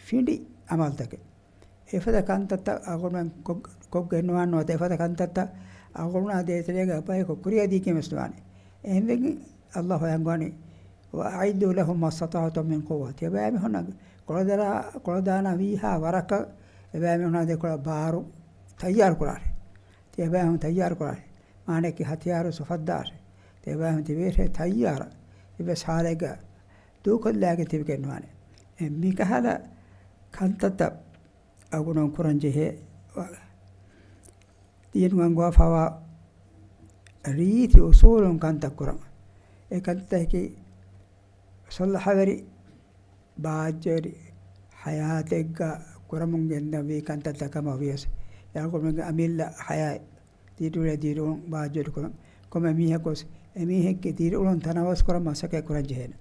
ފިނޑި ޢަމަލުތަކެއް. އެފަދަ ކަންތައްތައް އަޅުގަނޑުމެން ކޮށް، ކޮށްގެން ނުވާން ނުވަތަ އެފަދަ ކަންތައްތައް އަޅުގަނޑުމެންނާ ދޭތެރޭގަ ބަޔަކު ކުރިއަށް ދީގެން ވެސް ނުވާނެ. އެހެންވެގެން ﷲ ބަޔާންކުރަނީ، وأعدوا لهم ما استطعتم من قوة. ތިޔަބައިމީހުންނަށް ކުޅަދާ، ކުޅަދާނަވީހާ ވަރަކަށް އެބައިމީހުންނާ ދެކޮޅަށް ބާރު ތައްޔާރު ކުރާށެ. ތިޔަބައިމީހުން ތައްޔާރު ކުރާށެ. އާނެކި ހަތިޔާރު ސުފައްދާށޭ. ތިބާމެން ތިބޭށޭ ތައްޔާރަށް. ތިބޭ ސާލެއްގަ ދޫކޮށްލާގެން ތިބިގެންވާނެ. އެ މިކަހަލަ ކަންތައްތައް އަގުނަން ކުރަން ޖެހޭ. ދީނު އަންގަވާފަވާ ރީތި އުސޫލުން ކަންތައް ކުރަން. އެ ކަންތައްތަކަކީ ޞަލަޙަވެރި ބާއްޖަވެރި ޙަޔާތެއްގަ ކުރަމުން ގެންދަންވީ ކަންތައްތައް ކަމަށް ވިޔަސް، އަޅުގަނޑުމެންގެ އަމިއްލަ ޙަޔާތް ދިރިއުޅޭ ދިރިއުޅުން ބާއްޖަވެރި ކުރަން. ކޮންމެ މީހަކުވެސް އެމީހެއްގެ ދިރިއުޅުން ތަނަވަސް ކުރަން މަސައްކަތް ކުރަން ޖެހޭނެ.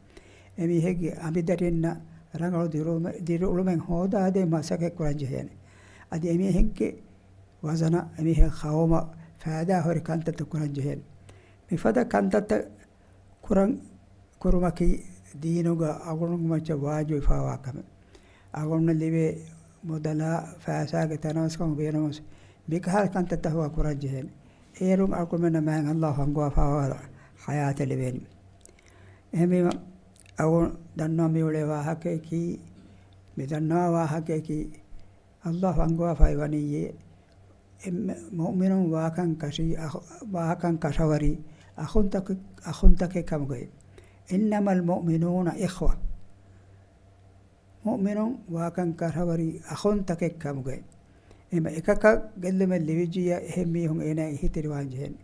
އެމީހެއްގެ އަނބިދަރިންނަށް ރަނގަޅު ދިރިއުޅުމެ-، ދިރިއުޅުމެއް ހޯދާދޭން މަސައްކަތް ކުރަން ޖެހޭނެ. އަދި އެމީހެއްގެ ވަޒަނަށް އެމީހެއް ޤައުމަށް ފައިދާހުރި ކަންތައްތައް ކުރަން ޖެހޭނެ. މިފަދަ ކަންތައްތައް ކުރަން ކުރުމަކީ ދީނުގަ އަޅުގަނޑުމެން މައްޗަށް ވާޖިބުވެފަވާ ކަމެއް. އަޅުގަނޑު ލިބޭ މުދަލާ ފައިސާގެ ތަނަވަސްކަމުން ބޭނުމަސް މިކަހަލަ ކަންތައްތައް ކުރަން ޖެހޭނެ. އޭރުން އަޅުގަނޑުމެންނަށް މާތް ﷲ އަންގަވާފަވާ ޙަޔާތެއް ލިބޭނެ. އެހެންވީމަ އަޅުގަނޑު ދަންނަވަން މިއުޅޭ ވާހަކަޔަކީ، މި ދަންނަވާ ވާހަކަޔަކީ، ﷲ އަންގަވާފައި ވަނީ އެންމެ މުއުމިނުން ވާކަން ކަށި އަޚ-، ވާކަން ކަށަވަރި އަޚުންތަކެއް، އަޚުންތަކެއް ކަމުގައި. إنما المؤمنون إخوة. މުއުމިނުން ވާކަން ކަށަވަރި އަޚުންތަކެއް ކަމުގައި. އެމަ އެކަކަށް ގެއްލުމެއް ލިބިއްޖިއްޔާ އެހެން މީހުން އޭނާ އެހީތެރިވާން ޖެހޭނެ.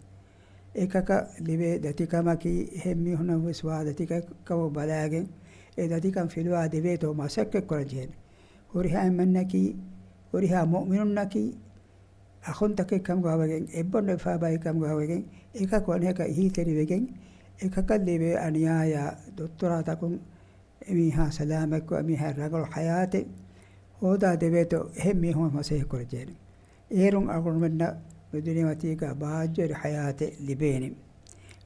އެކަކަށް ލިބޭ ދަތިކަމަކީ އެހެން މީހުންނަށް ވެސް ވާ ދަތިކަމަށް ބަލާގެން އެ ދަތިކަން ފިލުވާ ދެވޭތޯ މަސައްކަތް ކުރަން ޖެހޭނެ. ހުރިހާ އެންމެންނަކީ، ހުރިހާ މުއުމިނުންނަކީ، އަޚުންތަކެއް ކަމުގަ ވެގެން، އެއްބަނޑު އެއްބައި ކަމުގަ ވެގެން، އެކަކު އަނެކަކަށް އެހީތެރިވެގެން، އެކަކަށް ލިބޭ އަނިޔާޔާ ދުއްތުރާތަކުން އެމީހާ ސަލާމަތްކޮށް، އެމީހާ ރަނގަޅު ޙަޔާތެއް ހޯދާ ދެވޭތޯ، އެހެން މީހުން މަސައްކަތް ކުރަން ޖެހޭނެ. އޭރުން އަޅުގަނޑުމެންނަށް މި ދުނިޔެމަތީގަ ބާއްޖަވެރި ޙަޔާތެއް ލިބޭނެ.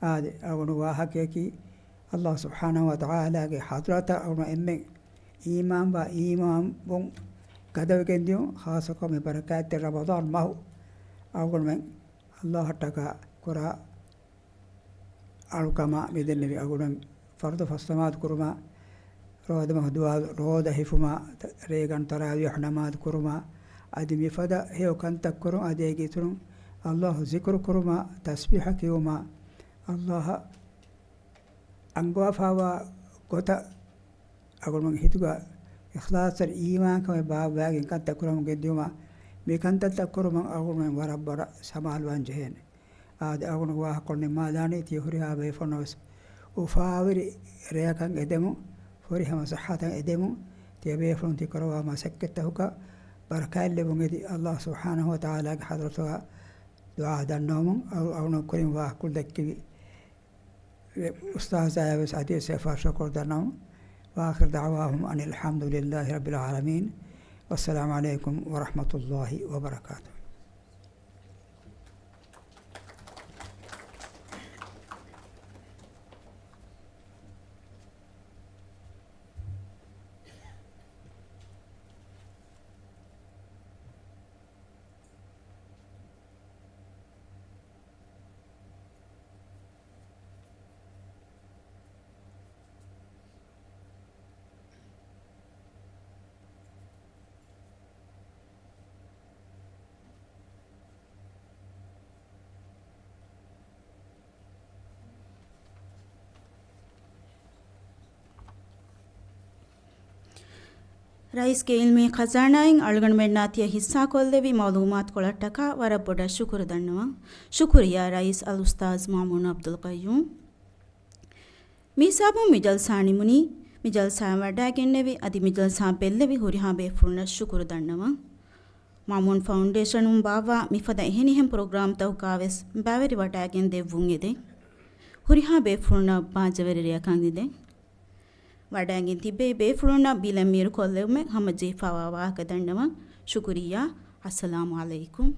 އާދެ، އަޅުގަނޑު ވާހަކަޔަކީ، ﷲ ސުބްޙާނަހޫ ވަތަޢާލާގެ ޙަޟްރަތަށް އަޅުގަނޑު އެންމެން އީމާންވާ އީމާންވުން ގަދަވެގެން ދިޔުން، ޚާއްޞަކޮށް މި ބަރަކާތްތެރި ރަމަޟާން މަހު އަޅުގަނޑުމެން ﷲ އަށްޓަކާ ކުރާ އަޅުކަމާ މިދެންނެވި އަޅުގަނޑުމެން ފަރުޟު ފަސް ނަމާދު ކުރުމާ، ރޯދަމަހު ދުވާލު ރޯދަ ހިފުމާ، ތަ-، ރޭގަނޑު ތަރާވީޙު ނަމާދު ކުރުމާ، އަދި މިފަދަ ހެޔޮ ކަންތައް ކުރުން، އަދި އޭގެ އިތުރުން ﷲ ޒިކުރު ކުރުމާ، ތަސްބީޙަ ކިޔުމާ، ﷲ އަންގަވާފަވާ ގޮތަށް އަޅުގަނޑުމެންގެ ހިތުގަ އިޚްލާޞްތެރި އީމާންކަމެއް ބާއްވާގެން ކަންތައް ކުރަމުން ގެންދިޔުމަށް މި ކަންތައްތައް ކުރުމަށް އަޅުގަނޑުމެން ވަރަށް ބޮޑަށް ސަމާލުވާން ޖެހޭނެ. އާދެ، އަޅުގަނޑު ވާހަކަކޮޅު ނިންމާލާނީ ތިޔަ ހުރިހާ ބޭފުޅުންނަށް ވެސް އުފާވެރި ރެއަކަށް އެދެމުން، ފުރިހަމަ ޞިއްޙަތަށް އެދެމުން، ތިޔަ ބޭފުޅުން ތި ކުރައްވާ މަސައްކަތްތަކުގަ ބަރަކާތް ލެއްވުން އެދި، ﷲ ސުބްޙާނަހޫ ވަތަޢާލާގެ ޙަޟްރަތުގަ ދުޢާ ދަންނަވަމުން، އަޅު-، އަޅުގަނޑު ކުރިން ވާހަކަކޮޅު ދެއްކެވި އުސްތާޛާއަށް ވެސް އަދިވެސް އެއްފަހަރު ޝުކުރު ދަންނަވަމުން. وآخر دعواهم أن الحمد لله رب العالمين. والسلام عليكم ورحمة الله وبركاته. ރައީސްގެ ޢިލްމީ ޚަޒާނާއިން އަޅުގަނޑުމެންނާ ތިޔަ ޙިއްޞާކޮށްލެވި މަޢުލޫމާތުކޮޅަށްޓަކާ ވަރަށް ބޮޑަށް ޝުކުރު ދަންނަވަން. ޝުކުރިއްޔާ ރައީސް އަލްއުސްތާޛް މާމޫން ޢަބްދުލް ޤައްޔޫމް. މިހިސާބުން މި ޖަލްސާ ނިމުނީ. މި ޖަލްސާއަށް ވަޑައިގެންނެވި އަދި މި ޖަލްސާއަށް ބެއްލެވި ހުރިހާ ބޭފުޅުންނަށް ޝުކުރު ދަންނަވަން. މާމޫން ފައުންޑޭޝަނުން ބާއްވާ މިފަދަ އެހެނިހެން ޕްރޮގްރާމްތަކުގަވެސް ބައިވެރިވަޑައިގެން ދެއްވުން އެދެން. ހުރިހާ ބޭފުޅުންނަށް ބާއްޖަވެރި ރެއަކަށް އެދެން. ވަޑައިގެން ތިއްބެވި ބޭފުޅުންނަށް ބިލެއް މީރުކޮށްލެވުމެއް ހަމަޖެހިފައިވާ ވާހަކަ ދަންނަވަން. ޝުކުރިއްޔާ. އައްސަލާމު ޢަލައިކުމް.